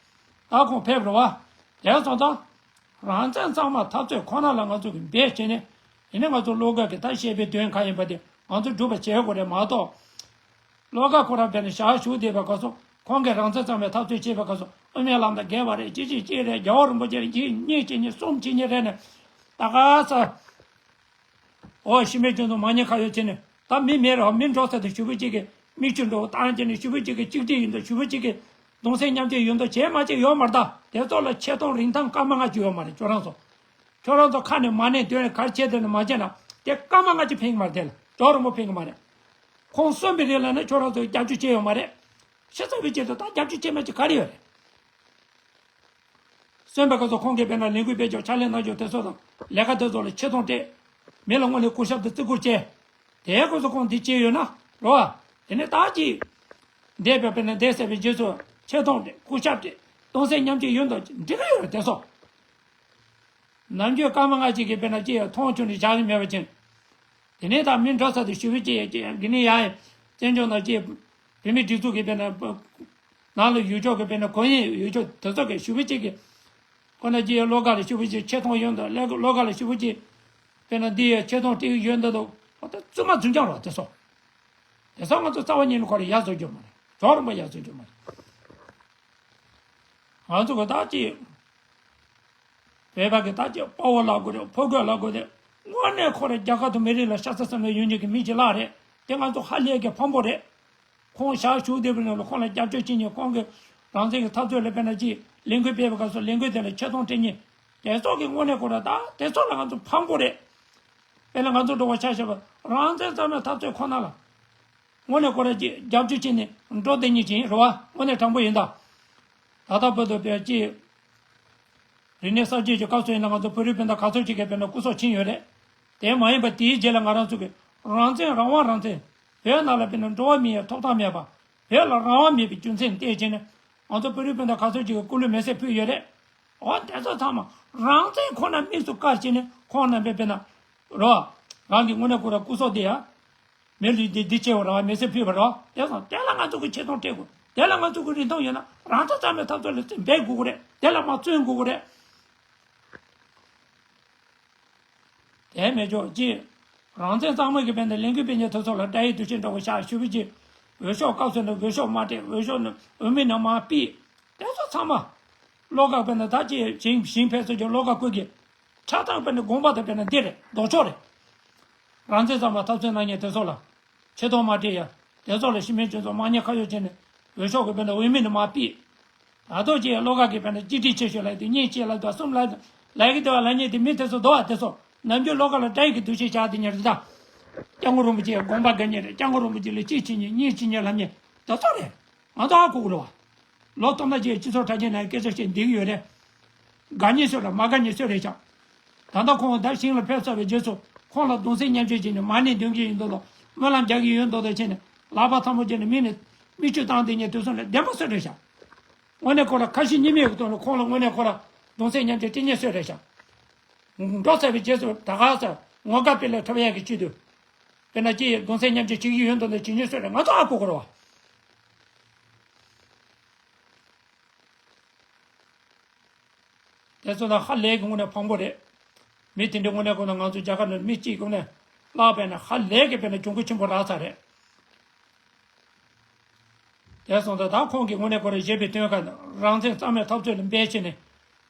ད་ཁོང་ཕེབས་རེད་བ། དེ་སོང་ཙང་། རང་བཙན་གཙང་མ་འཐབ་རྩོད་ཁོ་ན་ལ་ང་ཚོ་གིས་འབད་བྱས་ནས། ཡིན་ནའི་ང་ཚོ་བློ་དགའ་གིས་ད་བཤད་པའི་དོན་གང་ཡིན་པ་དེ་ང་ཚོ་སྒྲུབ་པ་བྱེད་དགོས་རེད་མ་གཏོགས། བློ་དགའ་ཁོ་རང་དཔེར་ན་ཞག་བཞུགས་བསྡད་པའི་སྐབས་སུ་ཁོང་གིས་རང་བཙན་གཙང་མའི་འཐབ་རྩོད་བྱེད་པའི་སྐབས་སུ་དབུ་མའི་ལམ་དང་འགལ་བ་རེད། གཅིག་གཅིག་གཅིག་རེད། རྒྱལ་བ་རིན་པོ་ཆེ་ལ་གཅིག་གཉིས་གཅིག་གཉིས་གསུམ་གཅིག་གཉིས་རེད་ནས། ད་ག་ས། འོ་ཤི་མེད་ཅུང་ཙམ་མ་ཉེས་ཁ་ཡོད་ཆེ་ནས་ད་མི་མེད་རོགས། མི་འགྲོ་ས་དེ་ཞུ་བུ་གཅིག་གིས་མིག་ཆུ་འགྲོ་བཏང་བྱས་ནས་ཞུ་བུ་གཅིག་གིས་གཅིག་སྒྲིལ་ཡིན་འདུག་ཞུ་བུ་གཅིག་གིས་གདུང་སེམས་མཉམ་སྐྱེད་ཡོད་འདུག་བྱས་མ་བྱས་ཡོད་མ་རེད་ད། དེ་ཚོ་ལ་ཆེ་མཐོང་རིན་ཐང་སྐར་མ་ལྔ་བཅུ་ཡོད་མ་རེད། ཁྱོད་རང་ཚོ། ཁྱོད་རང་ཚོ་ཁ་ནས་མ་ནས་དོན་ག་རེ་བྱས་དེ་ནས་མ་བྱས་ན་དེ་སྐར་མ་ལྔ་བཅུ་ཕན་གི་མ་རེད། དེ་ལ་ཅོག་རིང་པོ་ཕན་གི་མ་རེད། ཁོང་གསོན་པའི་རིང་ལ་ནི་ཁྱོད་རང་ཚོ་རྒྱབ་སྐྱོར་བྱས་ཡོད་མ་རེད། ཤི་ཚར་བའི་རྗེས་སུ་ད་རྒྱབ་སྐྱོར་བྱས་མ་བྱས་ག་རེ་ཡོད་རེད། གསོན་པའི་སྐབས་སུ་ཁོང་གིས་དཔེར་ན་ལས་འགུལ་སྤེལ་ཕྱོགས་ཕྱག་ལས་གནང་ཕྱོགས་དེ་ཚོ་དང་ལས་ཀ་དེ་ཚོ་ལ་ཆེ་མཐོང་སྤྲད། མི་ལ་དངོས་གནས་སྐུ་ཞབས་དང་བརྩི་བཀུར་བྱས། དེའི་སྐབས་སུ་ཁོང་འདི་བྱས་ཡོད་ན་རོ། དེ་ནས་ད་ཅིག་འདས་པའི་དཔེར་ན་འདས་ཟེར་བའི་རྗེས་སུ་ཆེ་མཐོང་སྤྲད། སྐུ་ཞབས་སྤྲད། གདུང་སེམས་མཉམ་སྐྱེད་ཡོད་འདུག་འགྲིག་གི་ཡོད་རེད་དེ་ཚོ། ནམ་རྒྱུན་སྐར་མ་ལྔ་གཅིག་གིས་དཔེར་ན་ཅིག་མཐོང་ཆུང་ནས་བཞག་གི་མེད་པ་ཅན། དེ་ནས་ད་མི་འགྲོ་ས་དེ་ཞུ་བའི་ཅིག་ཅིག་གི་ནི་ཡང་བཙན་བྱོལ་ནང་ཅིག་བོད་མི་སྒྲིག་འཛུགས་ཀྱི་དཔེར་ན་ནང་ལ་ཡོད་ཆོག་གི་དཔེར་ན་གོ་ཡིན་ཡོད་ཆོག་དེ་ཚོ་གི་ཞུ་བའི་ཅིག་གི་ཁོ་ན་ཅིག་བློ་དགའ་ལ་ཞུ་བའི་ཅིག་ཆེ་མཐོང་ཡོད་འདུག་ལས་བློ་དགའ་ལ་ཞུ་བའི་ཅིག་དཔེར་ན་འདི་ཡ་ཆེ་མཐོང་སྤྲད་ཀྱི་ཡོད་འདུག་འོ་ད་བཙུན་མ་རྫུན་རྐྱང་རོ་དེ་ཚོ། དེ་ཚོ་ང་ཚོ་རྩ་བ་ཉིད་ནས་ཁོ་ར་ཡར་བཟོ་རྒྱུ་མ་རེད། ཅོག་རིང་པོ་ཡར་བཟོ་རྒྱུ་མ་རེད། ང་ཚོ་གི་ད་ཅིག་བོད་པ་གི་ད་ཅིག་དཔའ་བོ་ལབ་དགོས་རེད། ཕོ་རྒོད་ལབ་དགོས་རེད། དངོས་གནས་ཁོ་རེ་རྒྱ་གར་དུ་མི་རིགས་ལ་ཤ་ཚ་ཚ་མེད་ཡོང་རྒྱུ་གི་མི་ཅིག་ལ་རེད། དེ་ང་ཚོ་ཧ་ལས་ཀྱི་ཕངས་པོ་རེད། ཁོང་ཞག་བཞུགས་བསྡད་པའི་ནང་ལ་ཁོང་ལ་རྒྱབ་སྐྱོར་བྱེད་མཁན། ཁོང་གི་རང་བཙན་གྱི་འཐབ་རྩོད་ལ་དཔེར་ན་ཅིག་ལས་འགུལ་སྤེལ་བའི་སྐབས་སུ་ལས་འགུལ་དེ་ལ་ཆེ་མཐོང་སྤྲད་མཁན། དེ་ཚོ་གི་དངོས་གནས་ཁོ་རེ་ད་དེ་ཚོ་ལ་ང་ཚོ་ཕངས་པོ་རེད། དཔེར་ན་ང་ཚོ་འགྲོ་བ་ཆ་བཞག་པ་རང་བཙན་གཙང་མའི་འཐབ་རྩོད་ཁོ་ན་ལ། དངོས་གནས་ཁོ་རང་གིས་རྒྱབ་སྐྱོར་བྱས་ནས་འགྲོ་བསྡད་མཁན་ཅིག་ཡིན་རེད་བ། དངོས་གནས་དྲང་པོ་ཡིན་ད། ད་ལྟ་བར་དུ་བོད་ཀྱི་རིག་གནས་གསར་བརྗེ་གི་སྐབས་སུ་ཡིན་ན་ང་ཚོ་བོད་རིགས་སྤུན་ཟླ་ག་ཚོད་ཅིག་གིས་དཔེར་ན་སྐུ་སྲོག་ཕྱིན་ཡོད་རེད། དེ་མ་ཡིན་པ་དེའི་རྗེས་ལ་ང་རང་ཚོ་གི་རང་བཙན་རང་དབང་རང་བཙན། བོད་ནང་ལ་དཔེར་ན་འགྲོ་བ་མིའི་ཐོབ་ཐང་མེད་པ། བོད་ལ་རང་དབང་མེད་པའི་རྒྱུ་མཚན་བལྟས་བྱས་ནས་ང་ཚོ་བོད་རིགས་སྤུན་ཟླ་ག་ཚོད་ཅིག་གིས་སྐུ་ལུས་མེ་སྲེག་ཕུལ་ཡོད་རེད། འོ་དེ་ཚོ་ཚང་མ་རང་བཙན་ཁོ་ན་དམིགས་སུ་བཀར་བྱས་ནས་ཁོང་རྣམ་པས་དཔེར་ན། རོ། རང་གི་དངོས་གནས་ཁོ་ར་སྐུ་སྲོག་དེ་ཡ། མི་ལུས་འདི་འདི་ཆེ་བ་ར་མེ་སྲེག་ཕུལ་བ་ར། དེ་སོང་དེ་ལ་ང་ཚོ་གི་ཆེ་མཐོང་སྤྲད་དགོས། དེ་ལ་ང་ཚོ་གི་རིན་ཐང་ཡོད་ན་རང་ཐག་རྩ་མེད་འཐབ་རྩོད་ལ་འབད་དགོས་ཀྱི་རེད། དེ་ལ་མ་བརྩོན་དགོས་ཀྱི་རེད། དེ་མེད་ཆོག་ཅིག་རང་བཙན་གཙང་མ་གི་དཔེར་ན་ལས་འགུལ་སྤེལ་མཁན་དེ་ཚོ་ལ་དགྲ་ཡི་འདུ་ཤེས་འདྲ་བོ་བཞག་ཞུ་བའི་ཅིག་འོས་ཤོག་སྐབས་སུ་ནི་འོས་ཤོག་མ་སྤྲད། འོས་ཤོག་ནི་འོས་མི་ནི་མ་ཕུལ། དེ་ཚོ་ཚང་མ། བློ་དགའ་དཔེར་ན་ད་ཅིག་ཞིང་ཞིང་ཕན་ཚུན་གྱི་བློ་དགའ་ཁུལ་གྱི། ཆ་ཚང་དཔེར་ན་དགོངས་པ་དང་དཔེར་ན་འདི་རེད། ལྡོག་ཕྱོགས་རེད། རང་བཙན་གཙང་མ་འཐབ་རྩོད་གནང་མཁན་དེ་ཚོ་ལ། ཆེ་མཐོང་མ་སྤྲད་ཡ། དེ་ཚོ་ལ་ཤི་མེད་ཅུང་ཙམ་དམག་ཉེས་ཁ་གཡོགས་བྱས་ནས་འོས་ཤོག་གི་དཔེར་ན་འོས་མི་ནི་མ་ཕུལ། ད་ཐོག་ཅིག་བློ་དགའ་གིས་དཔེར་ན་གཅིག་སྒྲིལ་ཆེ་ཤོས་ལབ་དུས་གཉིས་བྱས་ལབ་དུས་གསུམ་ལབ་དུས་ལབ་ཀྱི་འདུག་བ། ལབ་མཁན་དེ་མི་དེ་ཚོ་འདུག་བ། དེ་ཚོ་ནམ་རྒྱུན་བློ་དགའ་ལ་དགྲ་ཡི་གི་འདུ་ཤེས་བཞག་དེ་ཉར་ད། སྐྱབས་མགོན་རིན་པོ་ཆེའི་དགོངས་པ་དགའ་མཁན་རེད། སྐྱབས་མགོན་རིན་པོ་ཆེ་ལ་གཅིག་བྱེད་མཁན་གཉིས་བྱེད་མཁན་ལབ་མཁན་དེ་ཚོ་རེད། ང་ཚོ་ཧ་གོ་གི་རེད་བ། ལོ་སྟོང་ཕྲག་གཅིག་སྤྱི་ཚོགས་དྲ་རྒྱའི་ནང་སྐད་ཆ་བཤད་བསྡད་ཀྱི་ཡོད་རེད། དགའ་མཁན་སུ་རེད། མ་དགའ་མཁན་སུ་རེད་ཤག་ད་ལྟ་ཁོང་ད་ཞིང་ལ་ཕེབས་ཚར་བའི་རྗེས་སུ་ཁོང་ལ་གདུང་སེམས་མཉམ་སྐྱེད་བྱས་ནས་མ་ཎི་འདོན་གྱི་ཡིན་མདོག་མདོག་སྨོན་ལམ་རྒྱག་གི་ཡོད་མདོག་མདོག་བྱས་ནས་ལག་པ་ཐལ་མོ་སྦྱར་ནས་མི་ནི་མིག་ཆུ་བཏང་བསྡད་མཁན་དེ་ཚོ་ལ་བདེན་པ་སུ་རེད་ཤག་དངོས་གནས་ཁོ་ལ་ཁ་ཞེ་གཉིས་མེད་ཀྱི་ཐོག་ནས་ཁོང་ལ་དངོས་གནས་ཁོ་ལ་གདུང་སེམས་མཉམ་སྐྱེད་སྤྲད་མཁན་སུ་རེད་ཤག་འགྲོ་ཚར་བའི་རྗེས་སུ་ད་ག་ས་ངོ་དགའ་སྤེལ་ལ་འཁྲབ་ཡག་གི་ཆེད་དུ། དཔེར་ན་ཅི་ཡི་གདུང་སེམས་མཉམ་སྐྱེད་བྱེད་ཀྱི་ཡོད་མདོག་མདོག་བྱེད་མཁན་སུ་རེད། ང་ཚོ་ཧ་གོ་གི་རེད་བ། དེ་ཚོ་ལ་ཧ་ལས་ཀྱི་དངོས་གནས་ཕངས་པོ་རེད། མི་དེ་འདྲའི་དངོས་གནས་ཁོ་ན་ང་ཚོ་རྒྱ་གར་ནང་མི་གཅིག་ཁོ་ནས་བརླགས་པས་ན་ཧ་ལས་ཀྱི་དཔེར་ན་གྱོང་གུད་ཆེན་པོ་རག་ཚར་རེད། དེ་སོང་ཙང་ད་ཁོང་གིས་དངོས་གནས་ཁོ་རང་བཞེས་པའི་དོན་ཁ་རང་བཙན་གཙང་མའི་འཐབ་རྩོད་ལ་འབད་བྱས་ནས་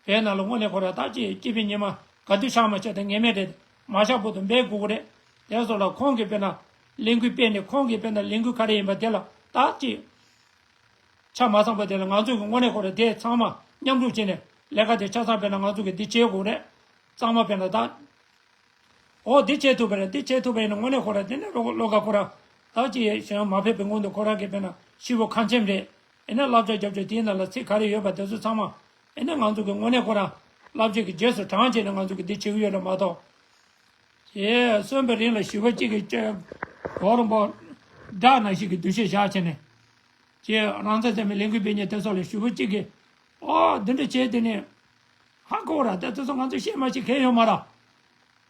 བོད་ནང་ལ་དངོས་གནས་ཁོ་རང་ད་ཅི་སྐྱིད་པའི་ཉི་མ་ག་དུས་ཤར་མ་ཤར་དེ་ངེས་མེད་རེད། མ་ཤར་བར་དུ་འབད་དགོས་ཀྱི་རེད། དེ་སོང་ལ་ཁོང་གིས་དཔེར་ན་ལས་འགུལ་སྤེལ་ནས་ཁོང་གིས་དཔེར་ན་ལས་འགུལ་ག་རེ་ཡིན་པ་དེ་ལ་ད་ཅི། ཆ་མ་ཚང་པ་དེ་ལ་ང་ཚོ་གི་དངོས་གནས་ཁོ་ར་དེ་ཚང་མ་མཉམ་རུབ་བྱས་ནས་ལས་ཀ་དེ་ཆ་ཚང་དཔེར་ན་ང་ཚོ་གི་འདི་བྱེད་དགོས་རེད། གཙང་མ་དཔེར་ན་ད། འོ་འདི་བྱེད་ཐུབ་པ་རེད། འདི་བྱེད་ཐུབ་པ་ཡིན་ན་དངོས་གནས་ཁོ་ར་དེ་ནས་བློ་བློ་དགའ་ཁོ་ར་ད་ཅི་ཡས་གཞན་མ་ཕེབས་པའི་སྔོན་དུ་ཁོ་རང་གི་དཔེར་ན་ཤི་བོ་ཁ་ཆེམས་རེད། ཨེ་ནས་བསླབ་བྱ་རྒྱབ་བྱ་དེའི་ནང་ལ་ཚིག་ག་རེ་ཡོད་པ་དེ་ཚོ་ཚང་མ་ཨེ་ནས་ང་ཚོ་གི་དངོས་གནས་ཁོ་ར་བསླབ་བྱ་གི་རྗེས་སུ་འབྲངས་བྱས་ནས་ང་ཚོ་གི་འདི་བྱེད་ཀྱི་ཡོད་རེད་མ་གཏོགས། ཞེས་གསོན་པའི་རིང་ལ་ཞུ་བ་གཅིག་གིས་ཅེས་གོ་རིན་པོ་སྒྲ་ནང་བཞིན་གྱི་འདུ་ཤེས་བཞག་བྱས་ནས། ཅེས་རང་བཙན་ཚད་མའི་ལས་འགུལ་སྤེལ་མཁན་དེ་ཚོ་ལ་ཞུ་བ་གཅིག་གིས། ཨོ་འདི་འདྲ་བྱས་དེ་ནས་ཧ་གོ་ར་དེ་ཚོ་ང་ཚོ་བཤད་མ་ཤེས་མཁན་ཡོད་མ་ར།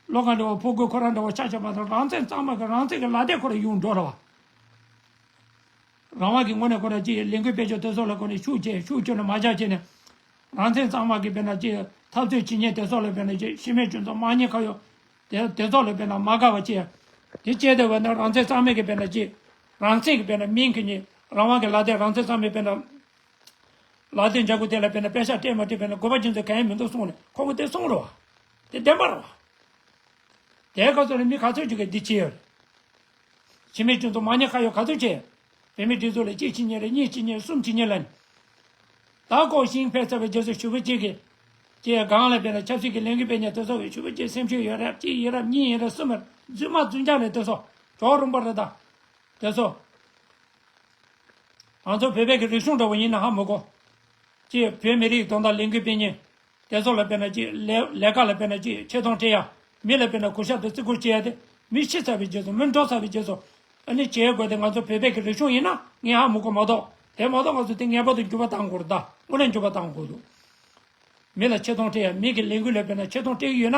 བློ་དགའ་འདྲ་བོ་ཕོ་རྒོད་ཁོ་རང་འདྲ་བོ་ཆ་ཆ་མ་གཏོགས་རང་བཙན་གཙང་མ་གི་རང་བཙན་གི་ལ་དེ་ཁོ་ར་ཡོང་འགྲོ་ར་བ། རང་དབང་གི་ངོས་ནས་ཁོ་ར་ཅིག་ལས་འགུལ་སྤེལ་ཕྱོགས་དེ་ཚོ་ལ་ཁོ་ནས་ཤུགས་ཆེ་ཤུགས་ཆེ་ནས་མ་བཞག་བྱས་ནས། རང་བཙན་གཙང་མ་གི་དཔེར་ན་ཅིག་འཐབ་རྩོད་བྱེད་མཁན་དེ་ཚོ་ལ་དཔེར་ན་ཅིག་སྤྱི་མོས་སྤྱི་ཚོགས་དམངས་གཉེར་ཁ་ཡོད། དེ་དེ་ཚོ་ལ་དཔེར་ན་མ་དགའ་བ་བྱས། དེ་བྱས་དེ་བས་ན་རང་བཙན་གཙང་མའི་གི་དཔེར་ན་ཅིག་རང་བཙན་གི་དཔེར་ན་མིང་གི་ཉིད་རང་དབང་གི་ལ་དེ་རང་བཙན་གཙང་མའི་དཔེར་ན། ལ་དེ་འཇག་གུ་དེ་ལ་དཔེར་ན་པེ་ཤག་སྤྲད་མ་སྤྲད་དཔེར་ན་དགོས་པ་ཅན་ཚོ་གང་ཡང་མི་འདུག་གསུངས་ནས་ཁོང་གིས་དེ་གསུངས་རོ། དེ་བདེན་པ་རོ། དེའི་སྐབས་སུ་ནི་མི་ག་ཚོད་ཅིག་གིས་འདི་བྱས་ཡོད་རེད། སྤྱི་མོས་སྤྱི་ཚོགས་དམངས་གཉེར་ཁ་ཡོད་ག་ཚོད་བྱས། བོད་མི་སྒྲིག་འཛུགས་ལ་གཅིག་བྱེད་མཁན་རེད། གཉིས་བྱེད་མཁན་རེད། གསུམ་བྱེད་མཁན་ལ་ནི། ད་ཁོ་ཤིང་ཕེབས་ཚར་བའི་རྗེས་སུ་ཞུ་བ་གཅིག་གིས། ཅེས་སྒང་ལ་དཔེར་ན་ཆབ་སྲིད་ཀྱི་ལས་འགུལ་སྤེལ་མཁན་དེ་ཚོ་གིས་ཞུ་བ་གཅིག་སེམས་ཤུགས་ཡོད་རབས་གཅིག་ཡིན་རབས་གཉིས་ཡིན་རབས་གསུམ་རྫུན་མ་རྫུན་རྐྱང་རེད་དེ་ཚོ། གྲོགས་རུམ་པ་རེད་ད། དེ་ཚོ། ང་ཚོ་བོད་པའི་གི་རིག་གཞུང་འདྲ་བོ་ཡིན་ན་ཧ་མི་གོ། ཅེས་བོད་མི་རིགས་དོན་དག་ལས་འགུལ་སྤེལ་མཁན། དེ་ཚོ་ལ་དཔེར་ན་ཅིག་ལས་ལས་ཀ་ལ་དཔེར་ན་ཅིག་ཆེ་མཐོང་སྤྲད་ཡ། མི་ལ་དཔེར་ན་གུས་ཞབས་དང་བརྩི་བཀུར་བྱེད་ཡ་དེ། མི་ཤི་ཚར་བའི་རྗེས་སུ་མི་འགྲོ་ཚར་བའི་རྗེས་སུ། ཨ་ནི་བྱེད་དགོས་དེ་ང་ཚོ་བོད་པའི་གི་རིག་གཞུང་ཡིན་ན་ངས་ཧ་མི་གོ་མ་གཏོགས། དེ་མ་གཏོགས་ང་ཚོ་དེ་ངེས་པར་དུ་འགྱུར་བ་བཏང་དགོས་རེད་ད། དངོས་གནས་འགྱུར་བ་བཏང་དགོས་འདུག་མི་ལ་ཆེ་མཐོང་སྤྲད་ཡ། མི་གི་ལས་འགུལ་ལ་དཔེར་ན་ཆེ་མཐོང་སྤྲད་ཀྱི་ཡོད་ན།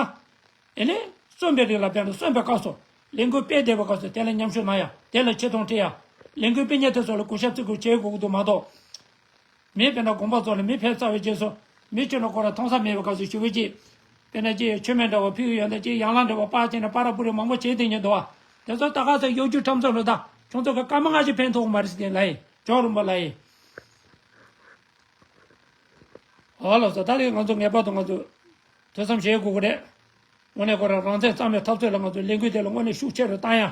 ཨེ་ནས། གསོན་པའི་རིང་ལ་དཔེར་ན་གསོན་པའི་སྐབས་སུ། ལས་འགུལ་སྤེལ་བསྡད་པའི་སྐབས་སུ་དེ་ལ་མཉམ་ཞུགས་གནང་ཡ། དེ་ལ་ཆེ་མཐོང་སྤྲད་ཡ། ལས་འགུལ་སྤེལ་མཁན་དེ་ཚོ་ལ་གུས་ཞབས་བརྩི་བཀུར་བྱེད་དགོས་ཀྱི་འདུག་མ་གཏོགས། མི་དཔེར་ན་དགོན་པ་ཚོ་ལ་མི་ཕེབས་ཚར་བའི་རྗེས་སུ། མི་ཁྱོད་ནི་ཁོ་ར་མཐོང་ས་མེད་པའི་སྐབས་སུ་ཞུ་བའི་རྗེས། དཔེར་ན་ཅིག་མཆོད་མེ་འདྲ་བོ་ཕུལ་གྱི་ཡོད་འདི་ཅིག་ཡང་ལ་འདྲ་བོ་པར་བྱས་ནས་པར་ར་པུ་རི་མང་པོ་བྱེད་བསྡད་མཁན་འདུག་བ། དེ་ཚོ་ད་ག་ཚོད་གཡོ་སྒྱུ་ཁྲམ་ཚོགས་ལ་ད། ཁྱོད་ཚོ་གི་སྐར་མ་ལྔ་བཅུ་ཕན་ཐོགས་མ་རེད་ཟེར་ལ་ཡིན། ཇོ་རུམ་པ་ལ་ཡིན། ཨོ་ལགས་སོ། ད་རེས་ང་ཚོ་ངེས་པར་དུ་ང་ཚོ་ཐུགས་བསམ་བཞེས་དགོས་ཀྱི་རེད། དངོས་གནས་ཁོ་རང་རང་བཙན་གཙང་མའི་འཐབ་རྩོད་ལ་ང་ཚོ་ལས་འགུལ་དེ་ལ་དངོས་གནས་ཤུགས་ཆེ་རུ་བཏང་ཡ།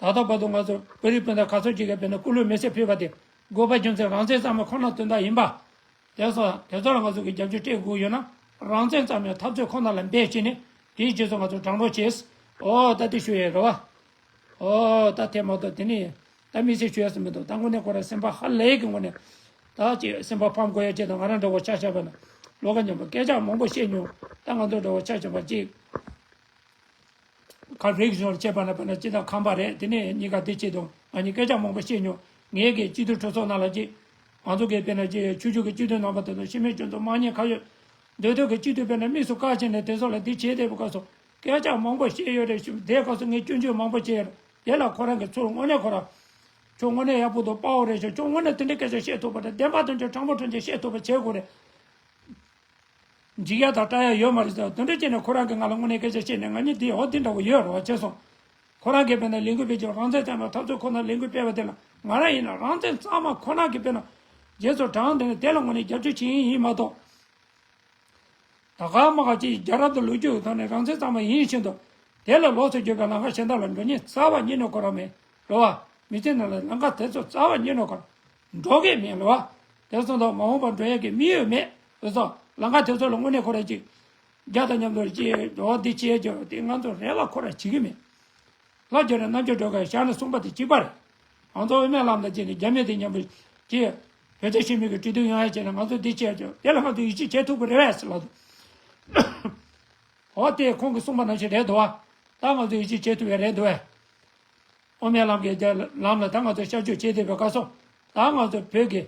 ད་ལྟ་བར་དུ་ང་ཚོ་བོད་རིགས་སྤུན་ཟླ་ག་ཚོད་ཅིག་གིས་དཔེར་ན་སྐུ་ལུས་མེ་སྲེག་ཕུལ་བ་དེ་དགོས་པ་རྒྱུ་མཚན་རང་བཙན་གཙང་མ་ཁོ་ན་དོན་དག་ཡིན་པ། དེ་སོགས་དེ་ཚོ་ལ་ང་ཚོ་གིས་རྒྱབ་སྐྱོར་སྤྲད་དགོས་ཡོད་ན། རང་བཙན་གཙང་མའི་འཐབ་རྩོད་ཁོ་ན་ལ་འབད་བྱས་ནས་དེའི་རྗེས་སུ་ང་ཚོ་དྲང་གྲོགས་བྱེད། ཨོ་ད་དེ་ཞུ་ཡས་རེད་བ། ཨོ་ད་དེ་མ་གཏོགས་དེ་ནི། ད་དམིགས་བསལ་ཞུ་ཡ་སུ་མི་འདུག་ད་དངོས་གནས་ཁོ་རང་སེམས་པ་ཧ་ལས་ཀྱི་ངོས་ནས། ད་ཅིག་སེམས་པ་ཕམ་དགོས་ཡ་ཅིག་དང་ང་རང་འདྲ་བོ་ཆ་བཞག་པ་ན། བློ་ཁ་མཉམ་པོ་སྐད་ཆ་མང་པོ་བཤད་མྱོང་། ད་ང་ཚོ་འདྲ་བོ་ཆ་བཞག་པ་ཅིག་ཁ་རིག་གཞུང་ལ་བྱས་པ་ན་དཔེར་ན་སྤྱི་དང་ཁམས་པ་རེད། དེ་ནས་གཉིས་ཀ་དེ་ཆེད་དུ་ང་གཉིས་སྐད་ཆ་མང་པོ་བཤད་མྱོང་། ངས་ཀྱི་སྤྱི་འཐུས་གྲོས་ཚོགས་ནང་ལ་ཅིག་ང་ཚོ་གི་དཔེར་ན་ཅིག་ཆོས་བརྒྱུད་ཀྱི་སྤྱི་འཐུས་རྣམ་པ་དེ་ཚོ་སྤྱི་མོས་སྤྱི་ཚོགས་དམངས་གཉེར་ཁ་ཡོད། འདོད་འདོད་ཀྱི་སྤྱི་འཐུས་དཔེར་ན་དམིགས་སུ་བཀར་བྱས་ནས་དེ་ཚོ་ལ་འདི་བྱས་བསྡད་པའི་སྐབས་སུ་སྐད་ཆ་མང་པོ་བཤད་ཡོད་རེད་ཞུ། དེའི་སྐབས་སུ་ངས་སྐྱོན་བརྗོད་མང་པོ་བྱས་ཡོད་རེད། དེ་ལ་ཁོ་རང་གི་ཚུར་དངོས་གནས་ཁོ་རང་། ཁྱོད་དངོས་གནས་ཡག་པོ་འདུག་དཔའ་བོ་རེད་ཤག་ཁྱོད་དངོས་གནས་དེ་འདྲའི་སྐད་ཆ་བཤད་ཐུབ་པ་རེད། བདེན་པ་དོན་ཆེན་དྲང་པོ་དྲང་ཆེན་བཤད་ཐུབ་པ་བྱེད་དགོས་རེད། འཇིགས་ཡ་དང་སྐྲག་ཡ་ཡོད་མ་རེད་ཟེར་བ་དེ་འདྲ་བྱས་ནས་ཁོ་རང་གིས་ང་ལ་དངོས་གནས་སྐད་ཆ་བཤད་ནས་ང་གཉིས་འདི་འོ་འདི་འདྲ་བོ་ཡོད་རེད་བ་བྱས་སོང་། ཁོ་རང་གིས་དཔེར་ན་ལས་འགུལ་སྤེལ་རྒྱུ་རང་བཙན་གཙང་མའི་འཐབ་རྩོད་ཁོ་ན་ལས་འགུལ་སྤེལ་བ་དེ་ལ་ང་རང་ཡིན་ན་རང་བཙན་གཙང་མ་ཁོ་ན་གི་དཔེར་ན་རྗེས་སུ་འབྲངས་དེ་ནས་དེ་ལ་དངོས་གནས་རྒྱབ་སྐྱོར་བྱེད་ཡིན་ཡིན་མ་གཏོགས། ད་ག་མ་ག་ཅིག་རྒྱལ་རབས་དང་ལོ་རྒྱུས་ཀྱི་ཐོག་ནས་རང་བཙན་གཙང་མ་ཡིན་བཞིན་དུ། དེ་ལ་ལོགས་སུ་གྱུར་པའི་ལམ་ཁ་གཞན་དག་ལ་འགྲོ་ཉེན་རྩ་བ་ཉིད་ནས་ཁོ་རང་མེད། རེད་བ། མི་ཚེ་ནང་ལ་ལམ་ཁ་དེ་ཚོ་རྩ་བ་ཉིད་ནས་ཁོ་རང་འགྲོ་གི་མེད་རེད་བ། དེ་སོང་ཙང་མ་འོངས་པར་འགྲོ་ཡས་ཀྱི་དམིགས་ཡུལ་མེད། རེད་སོ། ལམ་ཁ་དེ་ཚོ་ལ་དངོས་གནས་ཁོ་རང་ཅིག་རྒྱ་དང་མཉམ་དུ་ཅིག་འགྲོ་བ་འདི་བྱེད་རྒྱུ་དེ་ང་ཚོ་རེ་བ་ཁོ་རང་བྱེད་ཀྱི་མེད། ལྷ་རྒྱ་རེ་རྣམ་རྒྱལ་སྒྲོལ་དཀར་ཞལ་ནས་གསུངས་པ་དེ་གཅིག་པ་རེད། ང་ཚོ་དབུ་མའི་ལམ་དང་བཅས་ནས་རྒྱ་མི་དེ་མཉམ་པོ་ཅིག་བོད་རྩ་ཞུ་མི་གི་གྲོས་བསྡུར་ཡོང་ཡ་བྱས་ན་ང་ཚོ་འདི་བྱས་རྒྱུ་དེ་ལ་ང་ཚོ་ཡིད་ཆེས་བྱེད་ཐུབ་ཀྱི་རེད་བས་ཟེར་ལབ་འདུག་འོ་དེ་ཁོང་གིས་གསུངས་པ་ནང་བཞིན་རེད་འདུག་བ། ད་ང་ཚོ་ཡིད་ཆེས་བྱེད་ཐུབ་ཡ་རེད་འདུག་བས། དབུ་མའི་ལམ་གྱི་རྒྱ་ལམ་ལ་ད་ང་ཚོ་ཤར་བསྐྱོད་བྱེད་བསྡད་པའི་སྐབས་སུ། ད་ང་ཚོ་བོད་ཀྱི་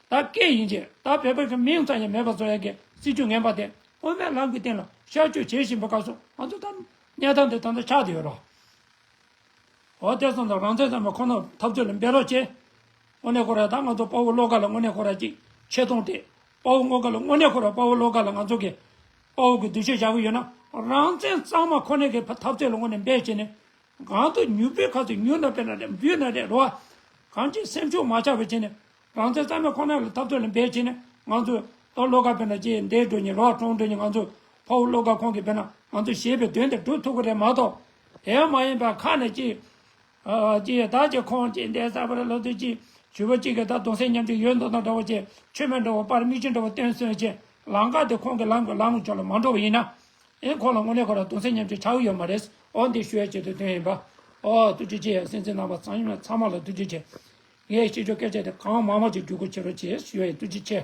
ད་སྐད་ཡིན་གྱི་ད་བོད་པ་གི་མིང་ཙམ་ཡང་མེད་པ་བཟོ་ཡ་གི་སྲིད་བྱུས་ངན་པ་དེ་དབུ་མའི་ལམ་གྱི་སྟེང་ལ་ཤར་བསྐྱོད་བྱེད་བཞིན་པའི་སྐབས་སུ་ང་ཚོ་ད་གནས་སྟངས་དེ་ད་ལྟ་ཆགས་བསྡད་ཡོད་རེད། འོ་དེ་སོང་ཙང་རང་བཙན་གཙང་མ་ཁོ་ན་འཐབ་རྩོད་ལ་འབད་རོགས་བྱེད། དངོས་གནས་ཁོ་ར་ད་ང་ཚོ་དཔའ་བོ་བློ་དགའ་ལ་དངོས་གནས་ཁོ་ར་ཅིག་ཆེ་མཐོང་སྤྲད། དཔའ་བོ་བློ་དགའ་ལ་དངོས་གནས་ཁོ་ར་དཔའ་བོ་བློ་དགའ་ལ་ང་ཚོ་གི་དཔའ་བོ་གི་འདུ་ཤེས་བཞག་གི་ཡོད་ན་རང་བཙན་གཙང་མ་ཁོ་ནས་གི་འཐབ་རྩོད་ལ་དངོས་གནས་འབད་བྱས་ནས་གང་དུ་མྱུར་པོའི་ཁ་ཚུད་མྱུར་ན་དཔེར་ན་རེད་འབུད་ན་རེད་རོ། གང་ཅི་སེམས་ཤུགས་མ་ཆག་པ་བྱས་ནས་རང་བཙན་གཙང་མ་ཁོ་ན་ལ་འཐབ་རྩོད་ལ་འབད་བྱས་ནས་ང་ཚོ་ཏོ་བློ་དགའ་དཔེར་ན་ཅིག་འདས་འགྲོ་ཉིན་རོ་གྲོངས་འགྲོ་ཉིན་ང་ཚོ་དཔའ་བོ་བློ་དགའ་ཁོང་གི་དཔེར་ན་ང་ཚོ་ཞེས་པའི་དོན་དེ་སྒྲུབ་ཐུབ་ཀྱི་རེད་མ་གཏོགས། དེ་མ་ཡིན་པ་ཁ་ནས་ཅིག་ཨ་ཅེ་ད་ཅེ་ཁོང་ཅེ་འདས་ས་བར་ལོ་དུ་ཅེ་ བྱུས་པ་གཅིག་གིས་ད་གདུང་སེམས་མཉམ་སྐྱེད་ཡོད་མདོག་དང་འདྲ་བོ་བྱས། ཆོས་མེད་འདྲ་བོ་པར་མིག་ཆུ་འདྲ་བོ་སྟོན་སོང་བྱས། ལམ་ཁ་དེ་ཁོང་གི་ལམ་གྱི་ལམ་ལ་འཇོག་ལ་མ་འགྲོ་བ་ཡིན་ན། ཨེ་ཁོང་ལ་དངོས་གནས་ཁོ་རང་གདུང་སེམས་མཉམ་སྐྱེད་ཆགས་ཀྱི་ཡོད་མ་རེད། འོ་འདི་ཞུ་ཡ་ཆེད་དུ་བཏོན་ཡིན་པ། ཨོ་ཐུགས་རྗེ་ཆེ། སེམས་ཅན་རྣམ་པ་ཚང་མ་ཚང་མ་ལ་ཐུགས་རྗེ་ཆེ། ངས་ཤེས་ཆོག་སྐད་ཆ་དེ་གང་མང་མང་ཅིག་བསྒྱུར་དགོས་ཕྱིར་རོགས་བྱེད་ཞུ་ཡ་ཡིན། ཐུགས་རྗེ་ཆེ།